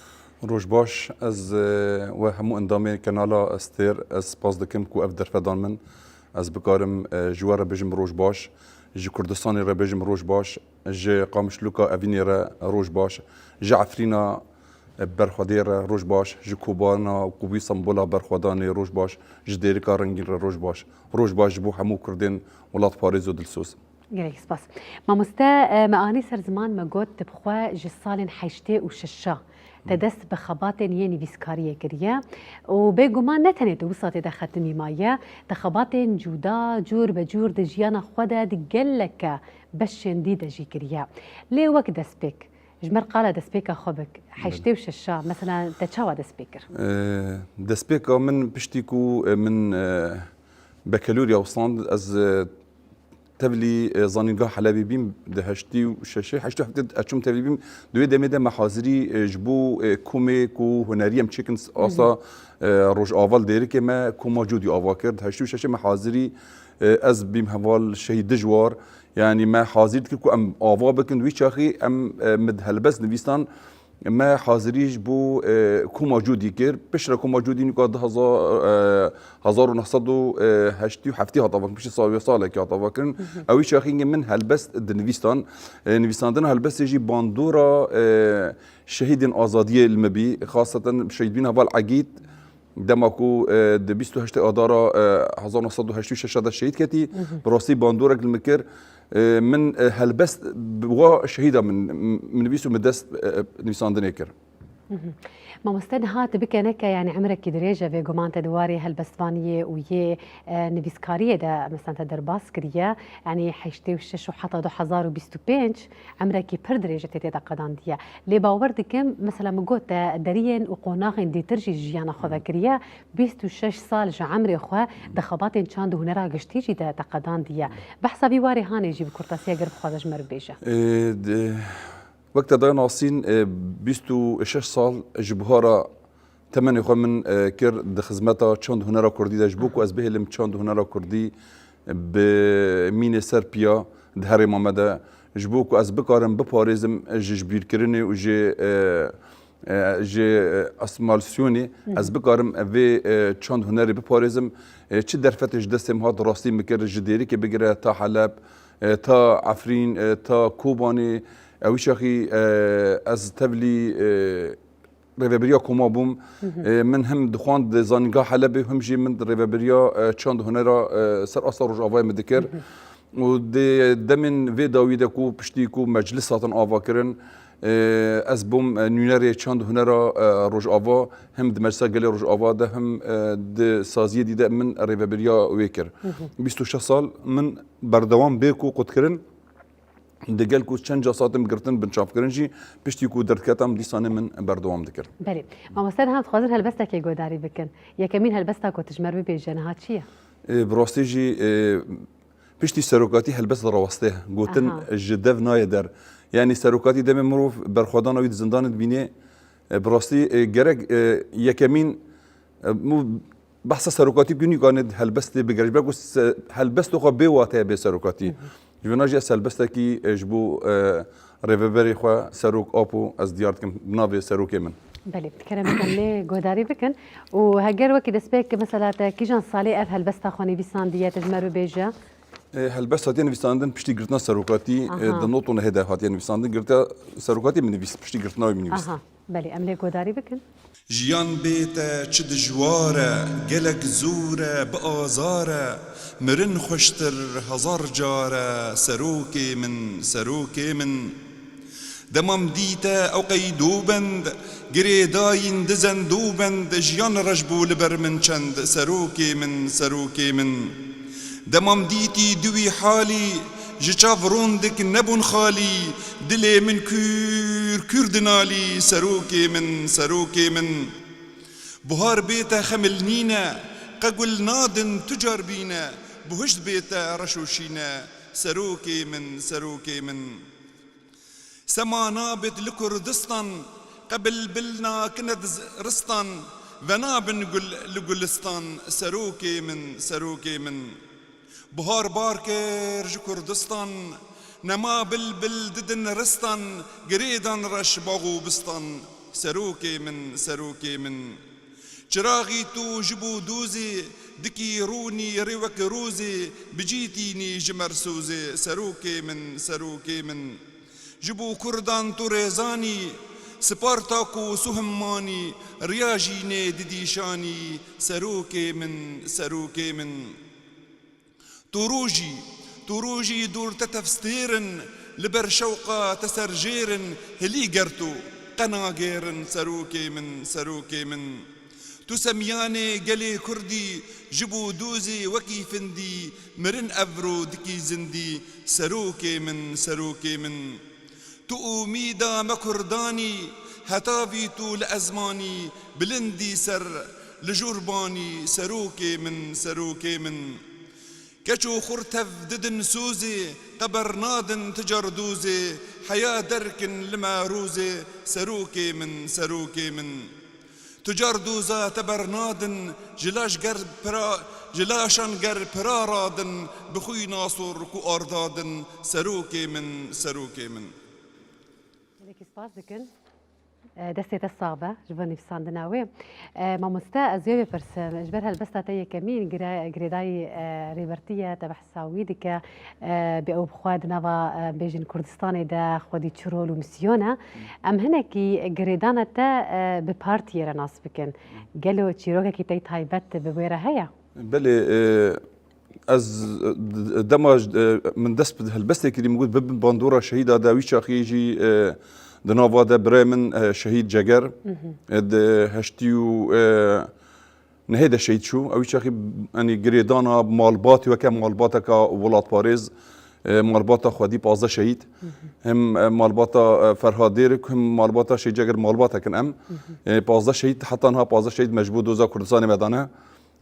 Roj baş, ez, e, we hemû endamê Kenala Stêr, ez spas dikim ku ev derfedan min. Ez bikarim, e, ji we re bêjim roj baş, ji Kurdistanê re bêjim roj baş, ji Qamişlûka Evînê re roj baş, ji Efrîna, e, Berxwedê re roj baş, ji Kobana û Kubî Sembola Berxwedanê roj baş, ji Dêrika Rengîn re roj baş. Roj baş ji bo hemû Kurdên welatparêz û dilsoz. Gelek spas. Mamoste, e, me anî ser ziman, me got, tu bi xwe ji salên heştê û şeşa te dest bi xebatên yê nivîskariyê kiriye û bêguman ne tenê tu wisa tê de xetimî maye, te xebatên cuda, cûr be cûr di jiyana xwe de di geleke beşên dî de jî kiriye. Lê wek destpêk, ji me re qala destpêka xwe bik, Belê. heştê û şeşa, mesela te çawa dest pê kir? E, destpêka min piştî ku, e, min, e, bekeloriya wesand, ez, e, tevlî, e, Zanîngeha Helebê bîm, di heştê û şeşê, heştê û heftê ez çûm tevlî bîm. Di wê demê de me hazirî, e, ji bo, e, komê ku hunerî em çêkin s-, Hı hı. asa, e, Rojava li Dêrikê me koma Cûdî ava kir. Di heştê û şeşê me hazirî, e, ez bîm heval Şehîd Dijwar. Yanî me hazir dikir ku em ava bikin. Wî çaxî em, e, min helbest nivîstan, me hazirî ji bo, e, koma Cûdî kir. Piştre koma Cûdî nûka du hezar, e, hezar û neh sed û heştê û heftê hat avakirin, piştî sal, salekî hat avakirin. Hı hı. Ew wî çaxî min helbest dinivîstan. E, nivîsandina helbestê jî bandora, e, şehîdên azadiyê li me bî. Xaseten şehîdbîna heval Egîd, dema ku, e, di bîst û heştê Adara, e, hezar neh sed û heştê û şeş de şehîd ketî, Hı hı. bi rastî bandorek li min kir. E, min, e, helbest bi wa şehîda min, min nivîs û min dest, e, e, nivîsandinê kir. Hı hı. Mamoste, niha tu bike neke, yanî emrekî dirêj e, bêguman te di warê helbestvaniyê û yê, e, nivîskariyê de, mesela te derbas kiriye, yanî heştê û şeş û heta du hezar û bîst û pênc, emrekî pir dirêj e tê tê de qedandiye. Lê bawer dikim, mesela min got te deriyên û qonaxên dîtir jî ji jiyana xwe vekiriye, bîst û şeş sal ji emrê xwe di xebatên çand û hunera giştî jî de te qedandiye. Behsa vî warê hanê jî bi kurtasî eger bixwaze ji me re bibêje. Ê, di, wek te daye nasîn, ê, bîst û şeş sal ji buhara temenê xwe min, e, kir di xizmeta çand û hunera kurdî de, ji bo ku ez bihêlim çand û hunera kurdî bi mînê ser piya di herêma me de, ji bo ku ez bikarim biparêzim ji jibîrkirinê û ji, e, e, ji, e, asîmîlasyonê, Hı hı. ez bikarim vê, e, çand û hunerê biparêzim. E, çi derfetê ji destê min hat, rastî min kir, ji Dêrikê bigire ta Heleb, e, ta Efrîn, e, ta Kobanê. Ew çaxî, e, ez tevlî, e, rêvebiriya koma bûm. Hı hı. E, min him dixwand di Zanîngeha Helebê, him jî min di rêvebiriya, e, çand û hunera, e, ser asta Rojavayê min dikir. Hı hı. Û di demên vê dawî de ku piştî ku meclis hatin avakirin, e, ez bûm, e, nûnerê çand û hunera, e, Rojava, him di Meclisa Gelê Rojava de, him, e, di saziyê dî de min rêvebiriya wê kir. Hı hı. Bîst û şeş sal min berdewam bê ku qutkirin. Digel ku çend ca satim girtin binçavkirin jî, piştî ku derdiketam dîsanê min berdewam dikir. Belê. Mamoste, niha dixwazin helbestekê guhdarî bikin. Yekemîn helbesta ku tu ji me re bibêje niha çi ye? E, bi rastî jî, e, piştî serokatî helbest raweste. Gotin Aha. ji dev nayê der. Yanî serokatî demê mirov berxwedana wî di zindanê dibînê, e, bi rastî, e, gerek, e, yekemîn, e, mu-, Behsa serokatî ku nîkanê di helbestê bigere, ji ber ku se-, helbestê xwe bê wateye bê serokatî. Hı hı. Ji vê na jî ez helbestekî, e, ji bo, e, rêveberê xwe, serok Apo, ez diyar dikim, bi navê serokê min. Belê, kerem bikin lê guhdarî bikin. Û heger wekî destpêk, mesela te kîjan salê ev helbesta xwe nivîsandiye, tu ji me re bibêje? E, helbest hatiye nivîsandin piştî girtina serokatî, e, Aha. di nod û nehê de hatiye nivîsandin. Girtiya serokatî min nivîs, piştî girtina wî min nivîs. Aha, belê, em lê guhdarî bikin. Jiyan bê te çi dijwar e, gelek zor e, bi azar e, mirin xweştir hezar car e, serokê min, serokê min. Dema min dî te ew qey dobend, girêdayîn di zendobend, jiyan reş bû li ber min çend, serokê min, serokê min. Dema min dîtî di wî halî, ji çav rondik nebûn xalî, dilê min kûr kûr dinalî, serokê min, serokê min. Buhar bê te xemil nîne, qe gul nadin tu car bîne, buhişt bê te reş û şîne, serokê min, serokê min. Sema nabit li Kurdistan, qe bilbil nakine di z-, ristan, venabin gul li gulistan, serokê min, serokê min. Buhar bar kir ji Kurdistan, nema bilbil didin ristan, girêdan reş bax û bistan, Serokê min, serokê min. Çiraxî tu ji bo dozê, dikî rûnî rê wek rozê, bi cî tînî ji mersozê, serokê min, serokê min. Ji bo kurdan tu rêzanî, Spartak û Suhimmanî, riya jînê didî şanî, serokê min, serokê min. Tu rojî, tu rojî dûr te tevstêr in, li ber şewqa te serjêr in, hilî ger tu, qe nagêrin, serokê min, serokê min. Tu semyanê gelê Kurdî, ji bo dozê wekî findî, mirin evro dikî zindî, serokê min, serokê min. Tu umîda me kurdanî, heta vî tu li ezmanî, bilindî ser li jurbanî, serokê min, serokê min. Keç û xur tev didin sozê, qeber nadin ti car dozê, heya derkin li me rozê, serokê min, serokê min. Tu car doza te bernadin, ji laş ger pira, ji laşan ger pira radin, bi xwîna sor ku ardadin, serokê min, serokê min. Gelekî spas dikin. E, destê te sax be ji bo nivîsandina wê. E, mamoste, ez wê bipirsim, ji ber helbesta te yekemîn gire-, girêdayî, e, Rêbertî ye, te behsa wî dike, e, bê ew bi xwe di nava, e, bêjin Kurdistanê de xwedî çi rol û misyon e. Em hinekî girêdana te, e, bi partiyê re nas bikin. Gelo çîrokekî te yî taybet bi wê re heye? Belê, e, ez, e, dema, e, min dest bi helbestê kirî, min got, bibin bandora şehîda de, wî çaxê jî, e, di nava de birayê min, e, şehîd Ceger, e, di heştî û, e, nehê de şehîd çû. Ew wî çaxê, yanî girêdana malbatê weke malbateka welatparêz, e, malbata xwedî pazdeh şehîd. Hem, e, malbata, e, Ferhad Dêrik, hem malbata Şehîd Ceger malbatekin em. E, pazdeh şehîd, heta niha pazdeh şehîd me ji bo doza Kurdistanê me dane.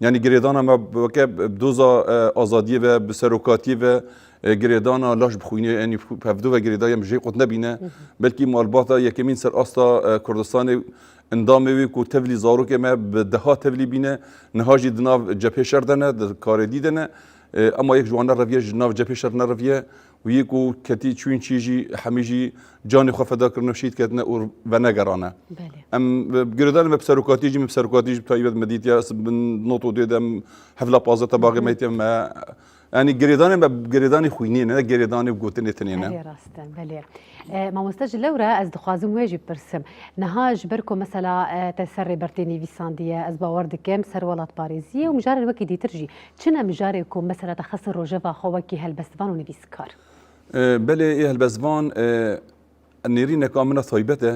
Yanî girêdana me bi weke bi doza, e, azadiyê ve, bi serokatiyê ve, e, girêdana laş bi xwînê, yanî hevdu ve girêdayî em jê qut nebîne. Belkî malbata yekemîn ser asta, e, Kurdistanê endamê wê ku tevlî zarokê me bi deha tevlî bîne, niha jî di nav cephê şer de ne, di karê dî de ne. E, ema yek ji wan nereviye, ji nav cephê şer nereviye. Û yê ku ketî çûyîn çî jî, hemî jî canê xwe feda kirine û şehîd ketine û venegerane. Belê. Em, e, girêdanê me bi serokatî jî, me bi serokatî jî bi taybet me dîtiye, ez bin not û dê de em hevla pazdeh te baxê me dîtiye me. Yanî girêdanê me, girêdanê xwînê ne, ne girêdanê gotinê tenê ne. Erê rast e, belê. E, mamoste ji lew re ez dixwazim wê jî bipirsim. Niha ji ber ku mesela, e, te ser Rêbertî nivîsandiye, ez bawer dikim ser welatparêziyê û mijarên wekî dîtir jî. Çi ne mijarê ku mesela te xistin rojeva xwe wekî helbestvan û nivîskar? E, belê, ê helbestvan, e, nêrîneka min a taybet e.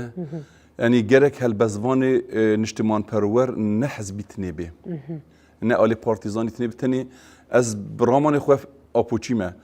Yanî gerek helbestvanê, e, niştimanperwer ne hizbî tinê bê. Ne alê partîzanî tinê bi tenê. Ez bi ramanê xwe apoçî me.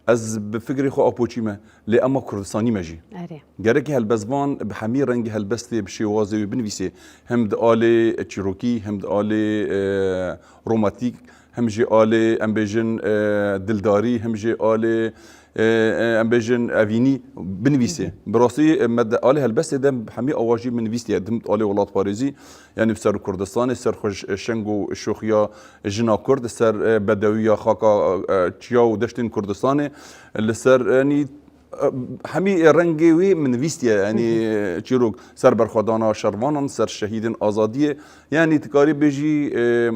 Ez bi fikrê xwe apoçî me. Lê ema Kurdistanî me jî. Erê. Gerek helbestvan bi hemî rengî helbestê, bi şêwazê wê binivîsê. Hem di alê çîrokî, hem di alê, e, romatîk, hem jî alê, em bêjin, e, dildarî, hem jî alê, e, e, em bêjin evînî binivîsê. Bi rastî, e, me di alê helbestê de hemî awa jî min nivîstiye, di alê welatparêzî, yanî bi ser Kurdistanê, ser xwe ş-, şeng û şoxiya jina Kurd, ser, e, bedewiya xaka, e, çiya û deştên Kurdistanê, li ser, yanî, e, hemî rengê wî min nivîstiye, yanî çîrok ser berxwedana şervanan, ser şehîdên azadiyê, yanî dikarî bêjî, e,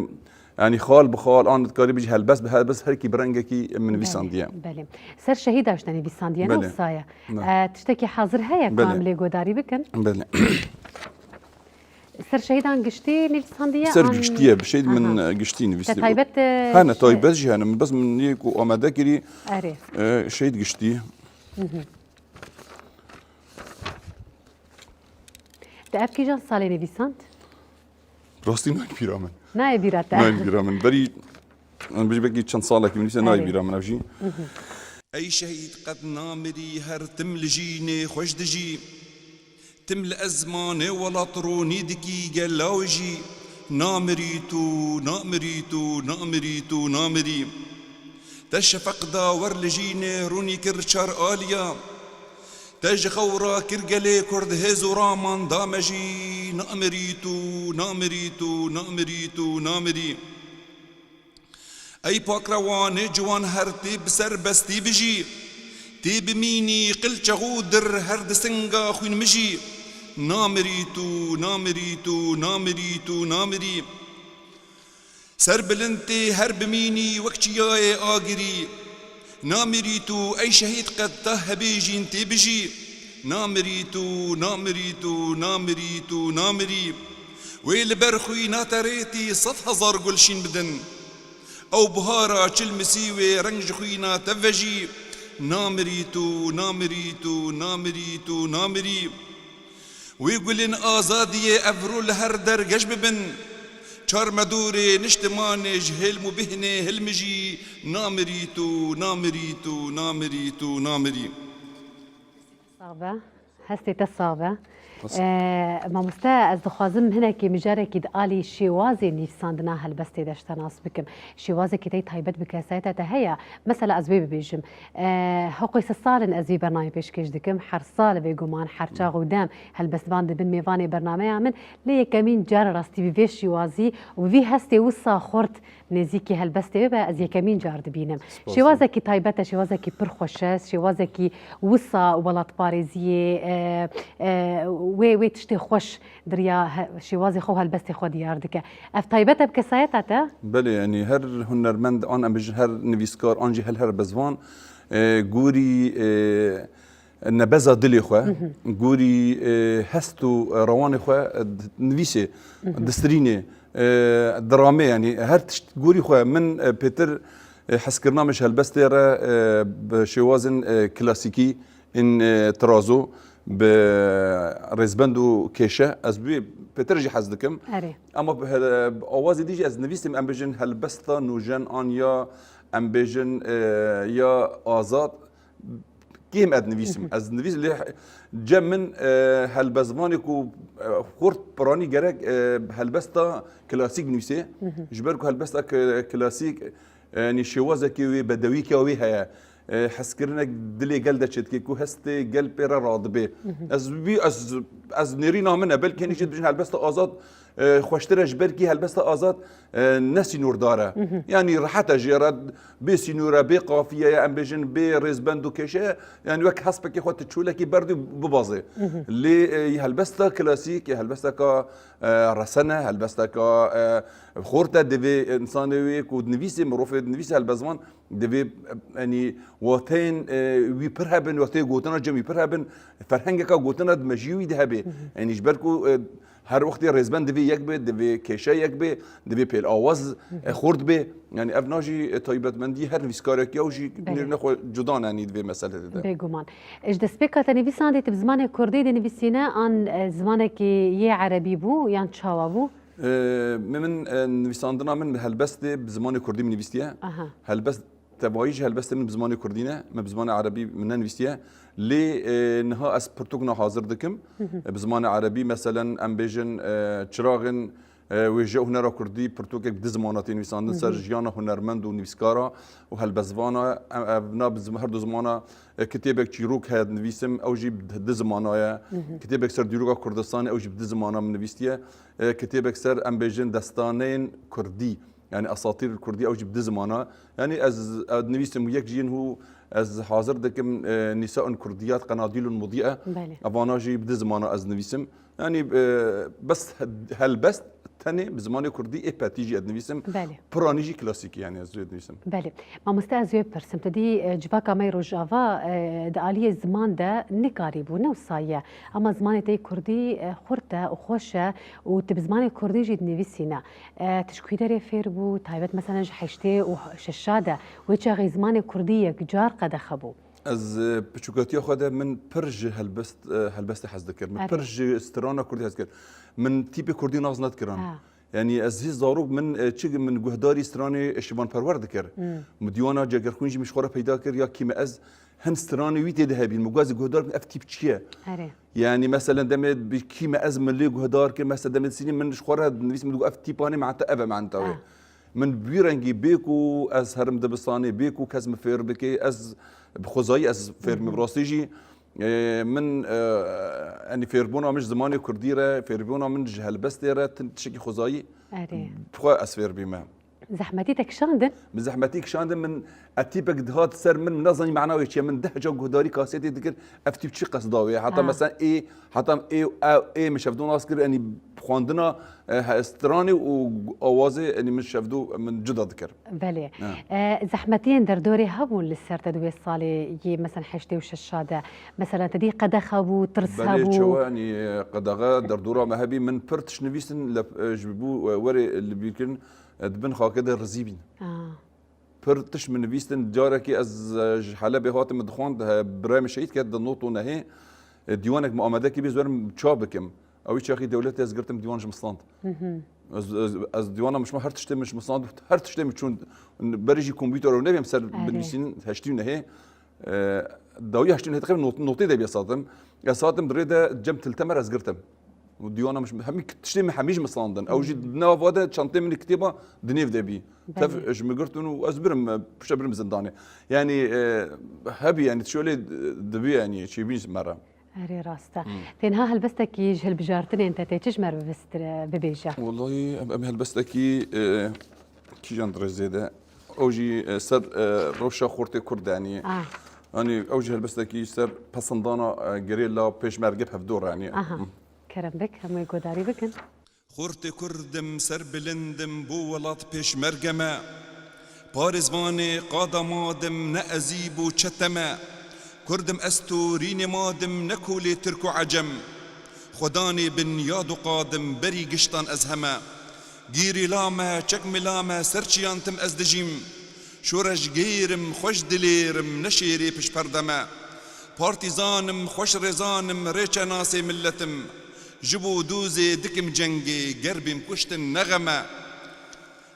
Yanî xal bi xal, an dikarî bijî helbest bi helbest, her kî bi rengekî min nivîsandiye. Belê. Ser şehîda ji te nivîsandiye, ne wisa ye? E, tiştekî hazir heye ku em lê guhdarî bikin? Belê. Ser şehîdan giştî nivîsandiye? Ser giştî ye, bi şehîd min, e, giştî nivîsandiye. Te taybet, e, hene, taybet jî hene. Min bes min yê ku amade kirî, erê, e, şehîd giştî. Te ev kîjan salê nivîsand? Rastî nayê bîra min. Nayê bîra te? Nayê bîra min. Berî, em bijî belkî çend salekî min nivîse, nayê bîra min ev jî. Ey şehîd qet namirî, her tim li jînê xweş dijî. Tim li ezmanê welat ronî dikî gela wê jî. Namirî tu, namirî tu, namirî tu, namirî. Te şefeq da wer li jînê ronî kir çar aliya. Te ji xew rakir gelê Kurd hêz û raman da me jî, namirî tu, namirî tu, namirî tu, namirî. Ey pakrewanê ciwan her tê bi serbestî bijî, tê bimînî qil çex û dir her di singa xwîn mijî, Namirî tu, namirî tu, namirî tu, namirî. Serbilind tê her bimînî wek çiyayê agirî. Namirî tu ey şehîd qet ta hebê jîn tê bijî. Namirî tu, namirî tu, namirî tu, namirî. Wê li ber xwîna te rêtî sed hezar gul şîn bidin. Ew buhara çil misî wê reng ji xwîna te vejî. Namirî tu, namirî tu, namirî tu, namirî. Wê gulên azadiyê evro li her der geş bibin. Çar medûrê niştimanê ji hêlm û bêhnê hilmijî. Namirî tu, namirî tu, namirî tu, namirî. Sax be. Hestê te sax be. Ee, mamoste, ez dixwazim hinekî mijarekî di alî şêwazê nivîsandina helbestê de ji te nas bikim. Şêwazekî te yê taybet bi kesayeta te heye? Mesela ez wê bibêjim. Ee, hiqûy sed sal in ez vî bernameyê pêşkêş dikim. Her sal bêguman, her çax û dem helbestvan dibin mêvanê bernameya min. Lê yekemîn car rastî bi vê şêwazî û bi vî hestê wisa xurt nêzîkî helbestê bibe, ez yekemîn car dibînim. Spas. Şêwazekî taybet e, şêwazekî pir xweş e, şêwazekî wisa welatparêziyê, e, e, wê, wê tiştê xweş di riya he-, şêwazê xwe û helbestê xwe diyar dike. Ev taybet e bi kesayeta te? Belê, yanî her hunermend an em bijin her nivîskar an jî hel her bezvan, e, gorî, e, nebeza dilê xwe, Hı hı. gorî, e, hest û rewanê xwe, e, di-, nivîsê, Hı hı. distirînê, e, diramê, yanî her tişt gorî xwe. Min, e, pêtir, e, hezkirina min ji helbestê re, e, bi şêwazên, e, klasîkî, in, e, tirazo, bi rêzbend û kêşe, ez bi wê pêtir jî hez dikim. Erê. Ama bi he-, bi awazê dî jî ez nivîsim, em bêjin helbesta nûjen an ya em bêjin, e, ya azad. Kêm ez nivîsim. Hı hı. Ez nivîs lê he-, cem min, e, helbestvanê ku, e, xurt piranî gerek, e, helbesta klasîk nivîsê. Hı hı. Ji ber ku helbesta k-, klasîk, e, yanî şêwazekê wê, bedewîkê wê heye. E, hezkirinek dilê gel de çêdike ku hestê gel pê re radibê. Hı hı. Ez wî, ez, ez nêrîna min e. Belkî hinî jî dibêjin helbesta azad, e, xweştir e, ji ber kî helbesta azad, e, ne sînordar e. Hı hı. Yanî rehet e jê re, bê sînor e, bê qafiye ye, em bêjin bê rêzbend û kêşe ye. Yanî wek hespekê xwe tu çolekî berdî bibazê. Hı hı. Lê, e, helbesta klasîk, helbesteka, e, resen e, helbesteka, e, xurt e, divê insanê wê ku dinivîsê, mirovê dinivîsê helbestvan, divê, e, yanî wateyên, e, wî pir hebin, wateyê gotina cem wî pir hebin, ferhengeka gotina di mejiyê wî de hebe. Hı hı. Yanî ji ber ku, e, her wextê rêzbend divê yek be, divê kêşe yek be, divê pêlawaz, Hı hı. e, xurt be. Yanî ev na jî, e, taybetmendî her nivîskarekî ye û jî Belê. nêrîna xwe cuda ne, yanî di vê meselê de. Bêguman. E, ji destpêka te nivîsandî tu bi zimanê kurdî dinivîsîne an, e, zimanekî yê erebî bû yan çawa bû? E, min, min, e, nivîsandina min bi helbestê bi zimanê kurdî min nivîstiye. Aha. Helbest tevayî ji helbestê min bi zimanê kurdî ne, min bi zimanê erebî min nenivîstiye. Lê, e, niha ez pirtûkna hazir dikim. Hı hı. E, bi zimanê erebî, meselen, em bêjin, e, çiraxên, e, wêje û hunera kurdî pirtûkek bi du zimana tê nivîsandin, ser Hı hı. jiyana hunermend û nivîskara û helbestvana. Em, ev na bi zim-, her du zimana, e, kitêbek çîrok heye dinivîsim, ew jî bi du zimana ye. Hı hı. Kitêbek ser dîroka Kurdistanê, ew jî bi du zimana min nivîstiye. E, kitêbek ser, em bêjin, destaneyên kurdî. Yanî esatîr kurdî ew jî bi du zimana. Yanî ez, ez nivîsim û yek jî yên hû ez hazir dikim, e, Nîsaun Kurdiyat Qenadîlun Mudîe. Belê. Evana jî bi du zimana ez nivîsim. Yanî, e, bes he-, helbest tenê bi zimanê kurdî ê petî jî ez nivîsim. Belê. Piranî jî klasîkî yanî ez wê nivîsim. Belê. Mamoste ez wê pirsim. Tu dî, e, civaka me yê Rojava, e, di aliyê ziman de nikarîbû, ne wisa ye. Ama zimanê te yê kurdî, e, xurt e û xweş e û tu bi zimanê kurdî jî dinivîsîne. E, tu ji kû derê fêr bû, taybet meselen ji heştê û şeşa de, wê çaxê zimanê kurdî yekcar qedexe bû. Ez, e, piçûkatiya xwe de min pir ji helbest, e, helbestê hez dikir. Min Erê. pir ji strana kurdî hez dikir. Min tîpê kurdî nas nedikir an. Ha. Yanî ez hî zarok min, e, çi min guhdarî stranê Şivan Perwer dikir. Hmm. Min dîwana Cegerxwîn jî min ji xwe re peyda kir ya Kî me ez hin stranê wî tê de hebîn. Min got ez guhdar bikim ev tîp çi ye? Erê. Yanî, meselen, demê bi Kî me ez min lê guhdar kir, mesela, demê disînî min ji xwe re dinivîsim, min digot, ev tîpanê manta ev e, manta wê. Ah. Min bi wî rengî bê ku ez herim dibistanê, bê ku kes min fêr bike, ez bi xwezayî ez fêr bim. Hı hı. Bi rastî jî, e, min, e, yanî fêrbûna min ji zimanê kurdî re, fêrbûna min ji helbestê re, tin tiştekî xwezayî Erê. bi xwe ez fêr bîme. Zehmetî te kişandin? Min zehmetî kişandin, min ev tîpek dihat ser min, min nezanî mena wê çi ye. Min deh ca guhdarî kasetê dikir, ev tîp çi qesda wê ye. Heta Ha. mesela ê, heta ê, ew, ê min şevdo nas kir, enî xwendina, e, he, stranê û awazê, enî min şevdo min cuda dikir. Belê. Ha. E, zehmetiyên derdorê hebûn li ser te di wê salê yê, mesela heştê û şeş de? Mesela te dî qedexe bû, tirs Belê, hebû? çawa, enî, e, qedexe derdora me hebî, min pir tişt nivîstin, lep-, e, ji bo, e, werê li bîr kirin, e, di bin xakê de rizî bîn. Ah. Pir tişt min nivîstin. Carekî ez, e, ji Helebê hatim dixwand, he, birayê min şehîd ket di not û nehê, e, dîwanek min amade kiriye, ez werim çap bikim. Ew çaxî dewletê ez girtim dîwan ji min sand. Hı hı. Ez, ez, ez dîwana min ji min her tiştê min ji min sand, her tiştê min çûn, berî jî kompûter ew nebêm ser Erê. binivîsîn heştê û nehê. E, dawiya heştê û nehê teqrîben not-, notê de bî ez hatim. Ez hatim di rê de cem Til Temer ez girtim. Û dîwana min, hemî tiştê min hemî ji min sandin. Ew jî di nava de çantê min kitêba di nêv de bî. Tev Belê. ji min girtin û ez birim, e, pişte birim zindanê. Yanî, e, hebî, yanî, şolê dibî, yanî, çêbîn ji me re. Erê, rast e. Hmm. Tênha helbestekî ji hilbijartinên te tê çi ji me re bibistir-, bibêje? Wellahî, em, em helbestekî, e, kîjan dirêzê de. Ew jî, e, ser, e, rewşa xortê Kurd, yanî. Ah. Yanî, ew jî helbestekî ser pesindana, e, gerîla pêşmerge bi hevdû re, yanî. Aha. Hı. Kerem bik, hemû ê guhdarî bikin. Xortê Kurd im, ser bilind im, bo welat pêşmerge me. Parêzvanê qada madim, ne ezîb û çete me. Kurd im ez torînê madim, ne kolê Tirk û Ecem. Xwedanê binyad û qadim, berî giştan ez heme. Gîrîla me, çekmila me, ser çiyan tim ez dijîm. Şoreşgêr im, xweş dilêr im, ne şêrê pişperde me. Partîzan im, xweşrêzan im, rêçenasê millet im. Ji bo dozê dikim cengê, ger bêm kuştin ne xem e.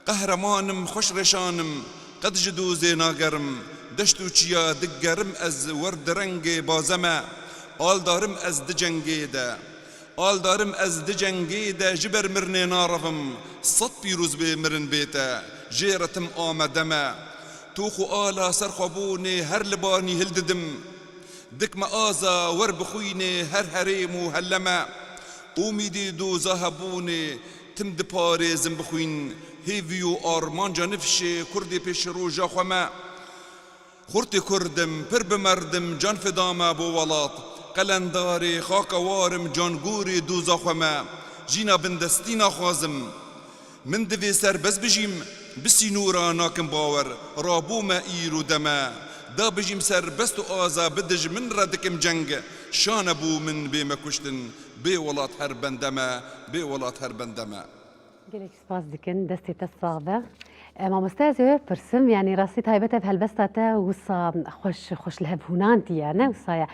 Qehreman im, xweşrêşan im, qet ji dozê nagerim. Deşt û çiya digerim ez, wer di rengê baze me. Aldar im ez di cengê de. Aldar im ez di cengê de, ji ber mirinê narevim. Sed pîroz bê mirin bê te, jê re tim amade me. Tox û ala ser xwe bûnê, her li banî hildidim. Dik me aza wer bixwînê, her herêm û helle me. Umîdê doza hebûnê, tim diparêzim bixwîn. Hêvî û armanca nifşê, Kurdê pêşroja xwe me. Xurtê Kurd im, pir bi merdim, can fida me bo welat. Qelendarê xaka war im, can gorê doza xwe me. Jîna bindestî naxwazim. Min divê serbest bijîm, bi sînora nakim bawer. Rabû me îro deme. Da bijîm serbest û aza, bi dijmin re dikim ceng. Şane bo min bê me kuştin. Bê welat her bende me, bê welat her bende me. Gelek spas dikin, destê te sax be. E, mamoste, ez ê pirsim, yanî rastî taybet ev helbesta te wisa xweş, xweş li hev hûnandiye, ne wisa ye?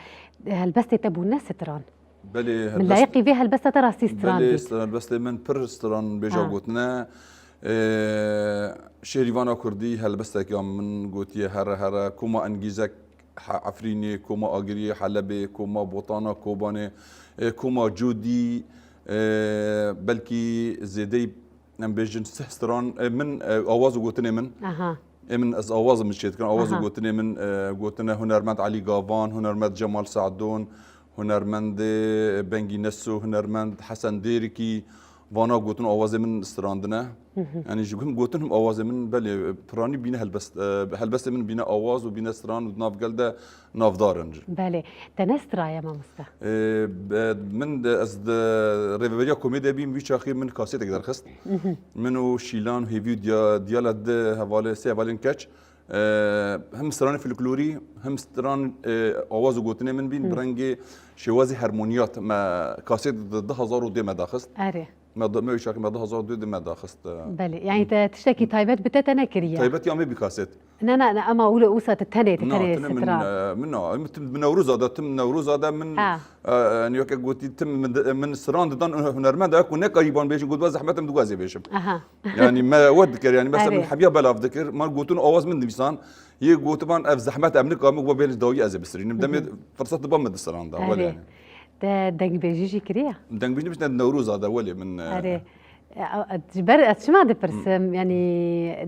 Helbestê te bûne stran. Belê, Min helbest- layiqî vê helbesta te rastî stran Belê, dît. Helbestê min pir stran bêja Ha. gotine. E, şêrîvana kurdî helbesteke min gotiye here here, koma Engîzek He-, Efrînê, koma Agiriyê, Helebê, koma Botana, Kobanê, e, koma Cûdî, e, belkî zêdeyî em bêjin sih stran, e, min, e, awaz û gotinê min. Aha. Ê min ez awaz min çê dikin, awaz û Aha. gotinê min, e, gotine hunermend Elî Gavan, hunermend Cemal Sadon, hunermendê Bengî Neso, hunermend Hesen Dêrikî, vana gotin û awazê min strandine. Hı hı. Yanî ji him gotin him awazê min belê piranî bîne helbest, e, helbestê min bîne awaz û bîne stran û di nav gel de navdar in. Belê. Te ne straye mamoste? E, be-, min de, ez di rêveberiya komê de bîm, wî çaxê min kasetek derxist. Hı hı. Min û Şîlan, Hêvî û Diya-, Diyala di hevalê, sê hevalên keç, e, him stranê folklorî, him stran, e, awaz û gotinê min bîn, Hı. bi rengê şêwazî hermoniyat me kasêt di du hazar û dê me daxist. Erê. Me da-, me wî çaxê me du hazar û dê de me daxist, e. Belê, yanî te tiştekî taybet bi te te nekiriye? Taybet ya me bî kasêt. Ne, ne, ne, ema wilo wisa te tenê, te Na, tenê tine min, stran. e, min na, min tim, min Newroza de, tim Newroza de min, Ha. e, e, yanî weke gotî tim min de, min stran didan hunermend e, ku nekarîban bêjin, got, "Ba zehmet em diguazê bêjim." Aha. Yanî me wet dikir, yanî mesela Erê. min hemiya belav dikir, man gotin awaz min divîsan, yê gotiban ev zehmet em nikamin, ku bêjin dawî ez ê bisirînim. Demê Hı hı. firsat diba min di stran da, Erê. wele yanî. Te dengbêjî jî kiriye? Dengbêjî nivîsne Newroza de, welê min, e, Erê. E, e, ji ber ez çima dipirsim, yanî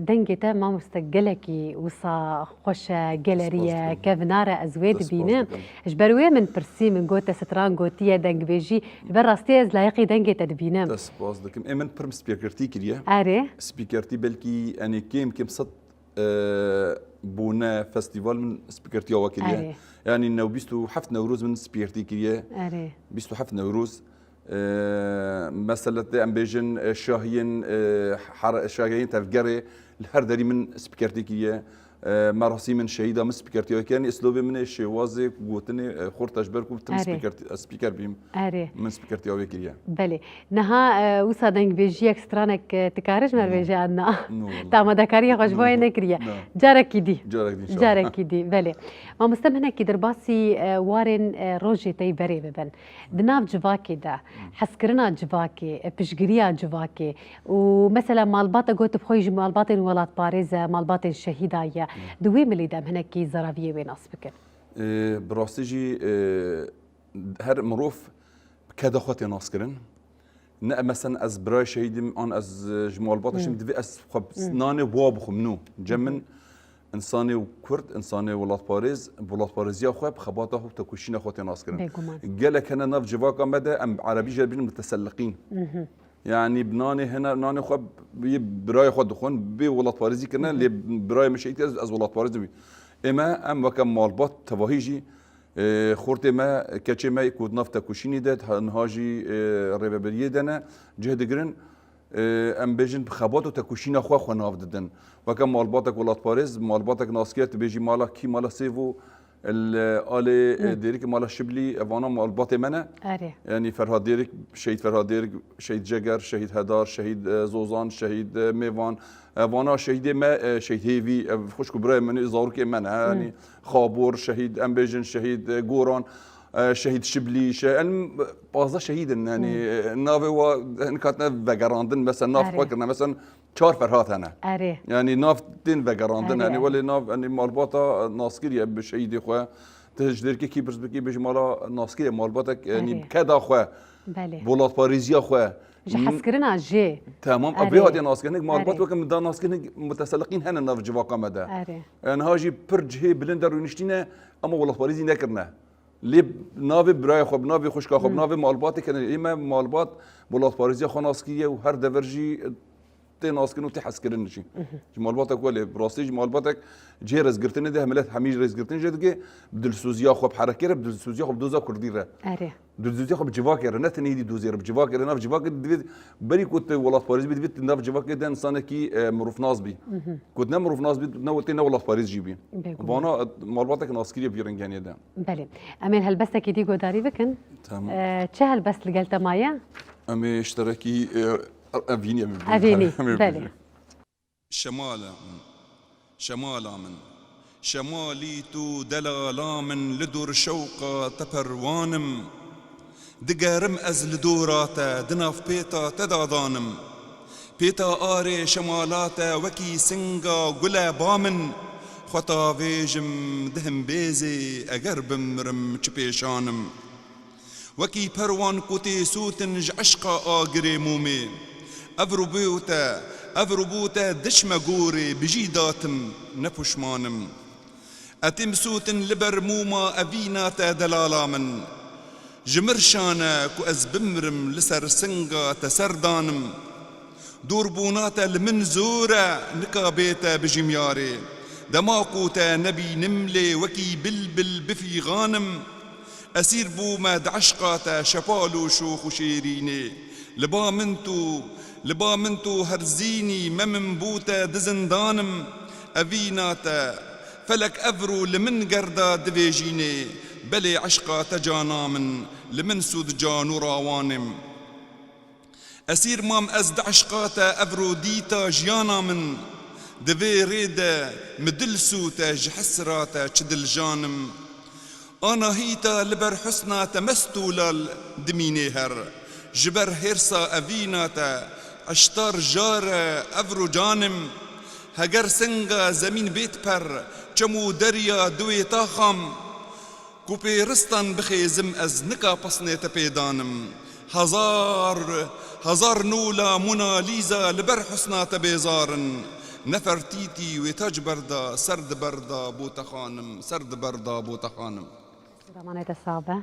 dengê te mamoste gelekî wisa xweş e, geleriye, kevnar e, ez wê dibînim. Ji ber wê min pirsî, min got te stran gotiye, dengbêjî. Ji ber rastiyê ez layiqî dengê te dibînim. Te spas dikim. Ê min pir spîkertî kiriye. Erê. Spîkertî belkî, yanî kêm kêm sed, e, bûne festîval min spîkertiya we kiriye. Erê. Yanî new-, bîst û heft Newroz min spîkertî kiriye. Erê. Bîst û heft Newroz. E, mesela te em bêjin, e, şahiyên, e, her-, şahiyên tevgerê li her derî min spîkertî kiriye. E, merasîmên şehîda min spîkertiya wê kiriye. Yanî îslobê min ê, şêwazê gotinê, e, xurt e ji ber ku tim Erê. spîkertî-, ez spîker bîm. Erê. Min spîkertiya wê kiriye. Belê. Niha, e, wisa dengbêjiyek, stranek, e, tu karî ji me re bêjî an na? No, wala. Te amadekariya xwe ji bo wê nekiriye. Na. Carekî dî. Carekî dî, înşallah. Carekî dî, belê. Mamoste, min hinekî dir basî, e, warên, e, rojê te yî berê bibin. Di nav civakê de, hezkirina civakê, e, piştgiriya civakê û mesela malbata got bi xwe yî ji malbatên welatparêz e, malbatên şehîda ye. Di wê milî de em hinekî zaraviyê wê nas bikin. E, bi rastî jî, e, her mirov bi keda xwe tê naskirin. Ne, mesela ez birayê şehîd im, an ez, e, ji malbata şehîd im, divê ez xwe nanê wa bixwim, no. Cem min însanê Kurd, însanê welatparêz, bi welatparêziya xwe, bi xebata xwe, bi tekoşîna xwe tê naskirin. Bêguman. Gelek hene nav civaka me de, em erebî jê re bêjin muteselliqîn. Yanî bi nanê hene, nanê xwe yê birayê xwe dixwin, bê welatparêzî kirine, lê birayê min şehîd kir, ez, ez welatparêz dibîm. Ê me, em weke malbat tevahî jî, e, xortê me, keçê me ku di nav tekoşînê de, niha jî, e, rêvebiriyê de ne, cih digirin, e, em bêjin bi xebat û tekoşîna xwe xwe nav didin. Weke malbatek welatparêz, malbatek naskiye, tu bêjî mala kî, mala Sêvo, li alê, e, Dêrikê mala Şiblî, evana malbatê me ne. Erê. Yanî Ferhat Dêrik, Şehîd Ferhat Dêrik, Şehîd Ceger, Şehîd Hedar, Şehîd, e, Zozan, Şehîd, e, Mêvan, e, vana şehîdê me, e, Şehîd Hêvî, e, xwişk û birayê min, zarokê me ne, yanî Xabor, Şehîd, em bêjin Şehîd, e, Goran, e, Şehîd Şiblî, şe-, em pazdeh şehîd in, yanî, e, navê wa, hinek hatine vegerandin, mesela nav xwe kirine, mesela çar Ferhat hene. Erê. Yanî nav tên vegerandin, yanî welê nav, yanî malbata naskiriye bi şehîdê xwe. Ti ji Dêrikê kî pirs bikî, bêjî mala naskiriye, malbatek, yanî bi keda xwe, bi welatparêziya xwe. Ji hezkirina jê. Temam, ev vê hatiye naskirin. Hinek malbat weke min da naskirin, hinek muteselliqîn hene nav civaka me de. Erê. E, niha jî pir cihê bilind de rûniştîne, ama welatparêzî nekirine. Lê navê birayê xwe, bi navê xwişka xwe, bi navê malbatê kenê. Ê me malbat bi welatparêziya xwe naskiriye û her dever jî tê naskirin û tê hezkirin jî. Ji malbatek welê, bi rastî jî malbatek cihê rêzgirtinê de, milet hemî rêzgirtin jê dike, bi dilsoziya xwe, bi herekê re, bi dilsoziya xwe, bi doza kurdî re. Erê. Dilsoziya xwe bi civakê re, ne tenê êdî dozê re, bi civakê re, nav civakê divê berî ku tu welatparêz bî, divê tu nav civakê de însanekî, e, mirovnas bî. Ku tu ne mirovnas bî, tu ne, tê ne welatparêz jî bî. Bêguman. Vana, e, malbatek naskiriye vî rengeniyê de. Belê. Em ê helbestekî dî guhdarî bikin. Tamam. E, çi helbest li gel te maye? Em ê ji te re kî, e, evînî, em ê bibînin. Evînî, em ê belê. Bibînin. Şemala min, şemala min, şemalî tu delala min, li dor şewqa te perwan im. Digerim ez li dora te, di nav pêta te dadan im. Pêta arê şemala te wekî singa gule ba min, xwe tavêjim di himbêzê, eger bimrim çi pêşan im. Wekî perwan ku tê sûtin ji eşqa agirê mûmê. Ev rûbû te, ev rûbû te diçme gorê, bijî datim, ne puşman im. Etîm sûtin li ber mûma evîna te delala min. Ji mirşan e ku ez bimrim li ser singa te ser danim. Dûrbûna te li min zor e, nika bê te bijîm yarê. Dema ku te nebînim lê wekî bilbil bifîxanim. Esîr bûme di eşqa te şepal û şox û şêrînê. Li ba min tu, li ba min tu herzînî, me min bû te di zindanim. Evîna te, felek evro li min gerda divêjînê. Belê eşqa te cana min, li min sûd can û rawanim. Esîr mam ez di eşqa te, evro dîta jiyana min. Di vê rê de mi dil sûte, ji hesra te çi diljan im. Anahîta li ber husna te mest û lal dimînê her. Ji ber hêrsa evîna te eştar jare evro can im. Heger singa zemîn bêt per, çem û derya di wê taxam. Ku pê ristan bixêzim ez nika pesnê te pê danim. Hezar, hezar nûla Mona Lîza li ber husna te bêzar in. Nefertîtî wê te ji ber da, ser di ber da bo te xanim, ser di ber da bo te xanim. Ramanê te sax be.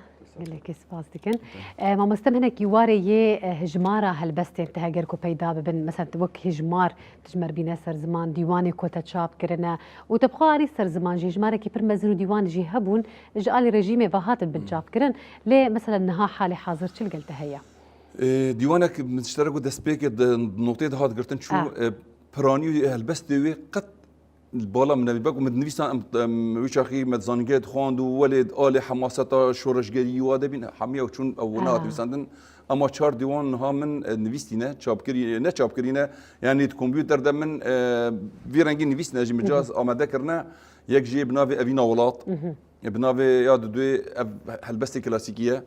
Gelekî spas dikin. E, mamoste, min hinekî warê yê, e, hijmara helbestên te heger ku peyda bibin, mesela tu wek hijmar tu ji me re bîne ser ziman, dîwanê ku te çap kirine û te bi xwe arî ser ziman jî, hijmarekî pir mezin û dîwan jî hebûn, ji alî rejîmê ve hatin bin çap kirin. Lê mesela niha halê hazir çi li gel te heye? E, dîwanek min ji te re got destpêkê di notê de hat girtin çû, Ha. e, piranî û helbestê wê qet bala min nebî. Belku min dinivîsan, em, em, wî çaxî me di zanîngehê dixwand û welê di alê hemaseta şoreşgerî wa de bîn, hemiya çûn ew Aha. nehat nivîsandin. Ema çar dîwan niha min, e, nivîstîne, çapkirî, ne çapkirîne, yanî di kompûter de min, e, vî rengî nivîstine jî min Hı hı. cihaz amade kirine. Yek jî bi navê Evîna Welat, Mhm. e, bi navê ya diduyê ev helbestê klasîkî ye.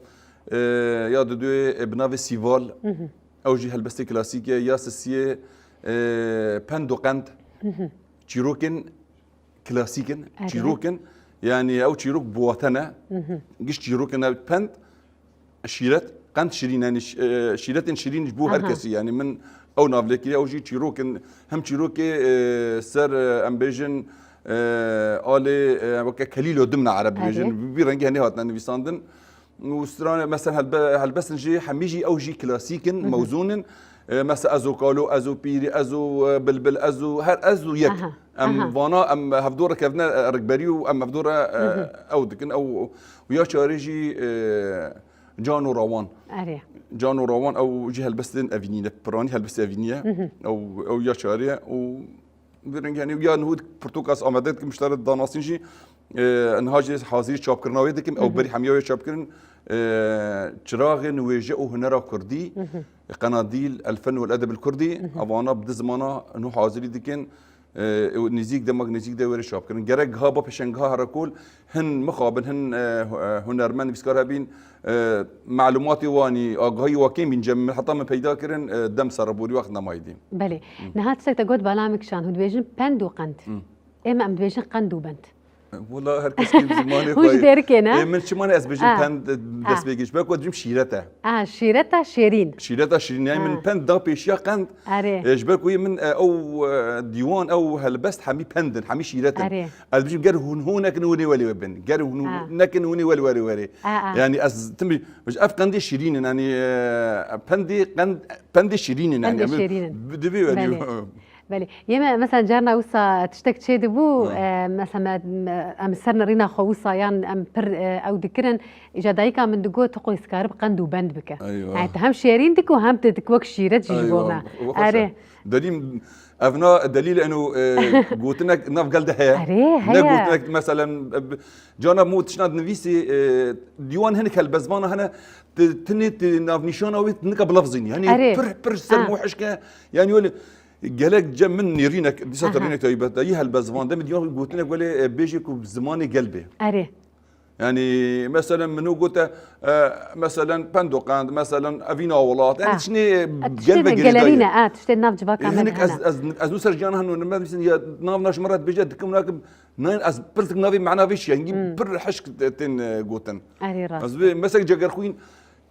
E, ya diduyê, e, bi navê Sîval, Mhm. ew jî helbestê klasîk e. Ya sisiyê, e, Pend û Qend. Mhm. Çîrokên klasîk in, Erê. çîrok in. Yanî ew çîrok bi wate ne. Mhm. Giş çîrok in, ev pend, şîret, qend şirîn, yanî ş-, e, şîretên şirîn ji bo her Aha. kesî. Yanî min ew navlê kiriye, ew jî çîrok in, hem çîrokê, e, ser, e, em bêjin, e, alê, e, weke kelîlo dimna ereb Erê. dibêjin. Bi vî rengî henê hatine nivîsandin. Û stranê, mesela helbe-, helbestin jî, hemî jî ew jî klasîk in, Mhm. mewzûn in. E, mesela ez û kalo, ez û pîrî, ez û, e, bilbil, ez û her, ez û yek. Aha, Em aha. vana, em hevdor re kevne, e, rikberî û em hevdor re, e, Mhm. ew dikin. Ew, û ya çarê jî, e, Can û Rawan. Erê. Can û Rawan ew jî helbestên evînî ne, piranî helbestê evînî ye. Mhm. Ew, ew ya çarê ye û Bi rengî, yanî ya niha pirtûka ez amade dikim, ji te re danasîn jî, e, niha jî hazirî çapkirina wê dikim, ew Hı hı. berî hemiya wê çapkirin, e, Çiraxên Wêje û Hunera Kurdî, Hı hı. Qenadîl, El Fen wel Edeb el Kurdî, Hı hı. evana bi du zimana niha hazirî dikin, e, û nêzîk demek nêzîk de wêrê çapkirin. Gerek giha ba pêşengiha Herakol, hin mixabin, hin, e, hu-, e, hunermend, nivîskar hebîn, e, malûmatê wanî, agahî wa kêm bîn cem min, heta min peyda kirin, e, dem sereborî wext nemayî dî. Belê. Hı. Niha tiştek te got bala min kişand, hûn dibêjin pend û qend. Hı. Ê me em dibêjin qend û bend. Wela her kes kêm zimanê Hûn xwe ji ye. Dêrikê ne? Ê min çima ne ez bêjim Ha. pend, e, Ha. destpêkê ji ber ku ez dibêjim şîret e. Ha, şîreta şêrîn. Şîreta şîrîn, yani Ha. min pend da pêşiya qend. Erê. E, ji ber ku yê min, e, ew, e, dîwan, ew helbest hemî pend in, hemî şîret in. Erê. Ez dibêjim ger hûn hûn nekin hûnê welê we bin. Ger hûn Ha. nekin hûnê welê werê werê. Ha, ha. Yani ez tim bi-, ev qendê şîrîn in, yani, e, pendê qend, pendê şîrîn in, yani. Pendê Em şêrîn in. bi-, divê welê Belê. Belê. Yê me mesela carna wisa tiştek çêdibû, Ha. e, mesela me, me, em ser nerîna xwe wisa yan em pir, e, ew dikirin. Îca dayika min digot, tu qo hîskarib qend û bend bike. Eywa. Yani tu hem şêrîn dik û hem tu dik wek şîret jî ji bo Eywa, me. wek xweş e. Erê. Delîl, ev na delîl eno, e, gotinek nav gel de heye. Erê, Ne heye. gotinek, mesela, e, cana mo tişna dinivîsî, e, dîwan hinek helbezvana hene, ti-, tinê ti navnîşana wê ti nika bilafzînî. Yani Erê. pir, pir ser Ha. mo hişke. Yani öyle Gelek cem min nêrînek, dîsa Aha. terînek taybet de, yî helbezvan de min dîwan gotinek welê, e, bêjê ku zimanê gel bê. Erê. Yani, meselen, min o gote, e, meselen, pendoqend, meselen, evîna welat. Yani, Ah. çinê, e, E, gel tiştê ve me girêdayî. gelerîne, e, tiştê nav civaka me Hinek de ez, hene. ez, ez nû ser jiyan hanu, ne, mesela, ya, nav naş min re dibêje, dikim nakim, nayên, ez pirsik navê mena vê çi, yani, Hmm. pir hişk tên, e, gotin. Erê rast. Ez vê, mesela, cegerxwîn,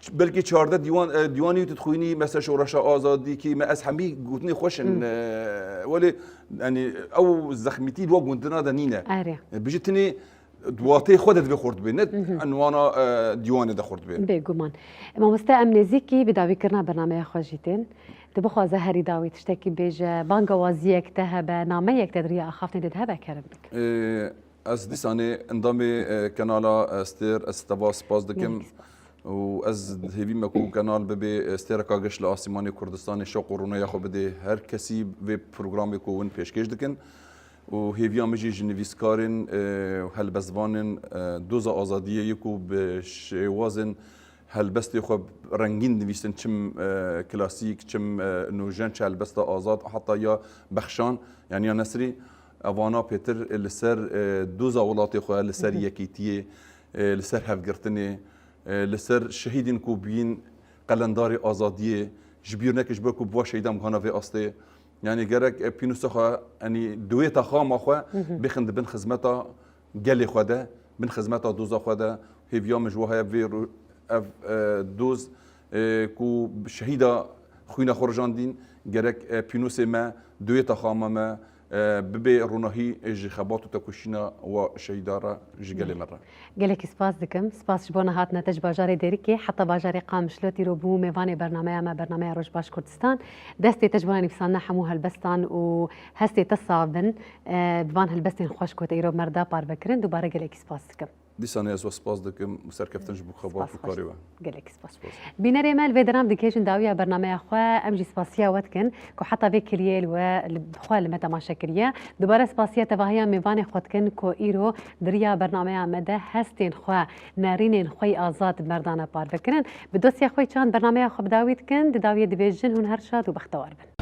Ç-, belkî çardeh dîwan, e, dîwanî tu dixwînî, mesela Şoreşa Azadî kî me ez hemî gotinê xweş in, Hmm. e, welê, yani, ew zexmîtî li wa gotina de nîne. Erê. E, bijî tinê di wateyê xwe de divê xurt bê, ne Mhm. enwana, e, dîwanê de xurt bê. Bêguman. Mamoste, em nêzîkî bi dawîkirina bernameya xwe jî tên. Tu bixwaze herî dawî tiştekî bêje, bangewaziyek te hebe, nameyek te di riya axaftinê de hebe, kerem bik. E, Ez dîsanê endamê, e, kenala, e, Stêr, ez teva spas dikim. Gelek spas. Û ez hêvî me ku kenal bibe, e, stêreka geş li asîmanê Kurdistanê, şewq û rûneya xwe bidê her kesî vê programê ku hûn pêşkêş dikin. Û hêviya min jî ji nivîskarên, e, helbestvanên, e, doza azadiyê ye ku bi şêwazên helbestê xwe rengîn nivîstin, çim, e, klasîk, çim, e, nûjen, çi helbesta azad, heta ya Bexşan, yanî ya Nesrî, evana pêtir li ser, e, doza welatê xwe, li ser Mhm. yekîtiyê, e, li ser hevgirtinê, e, li ser şehîdên ku bûyîn qelendarê azadiyê, ji bîr neke ji ber ku bi va şehîdan gihana vê astê. Yanî gerek, e, pînusa xwe, yanî duwêta xama xwe Mhm. bêxin di bin xizmeta gelê xwe de, bin xizmeta doza xwe de, hêviya min ji we heye vê ro-, ev, e, doz e, ku şehîda xwîna xwe rijandîn, gerek, e, pînosê me, doyê taxama me, e, bibê ronahî, e, ji xebat û tekoşîna wa şehîda re ji gelê me re. Gelekî spas dikim. Spas ji bona hatina te ji bajarê Dêrikê heta bajarê Qamişlo. Îro bû mêvanê bernameya me, bernameya Roj Baş Kurdistan. Destê te ji bona nivîsandina hemû helbestan û hestê te sax bin. E, bi van helbestên xweş ku te îro me re da parve kirin, dubare gelekî spas dikim. Dîsanê ez we spas dikim û serkeftin ji bo xebat û karê we. Gelekî spas. Spas. Bînerê me, li vê deram digihêjin dawiya bernameya xwe, em jî spasiya we dikin ku heta vê kiliyê li we, li xwe li me temaşe kiriye. Dubare spasiya tevahiya mêvanê xwe dikin ku îro di riya bernameya me de hestên xwe, nerînên xwe yî azad bi me re dane parve kirin. Bi dostiya xwe yî çand bernameya xwe bi dawî dikin, di dawiyê dibêjin hûn her şad û bextewar bin.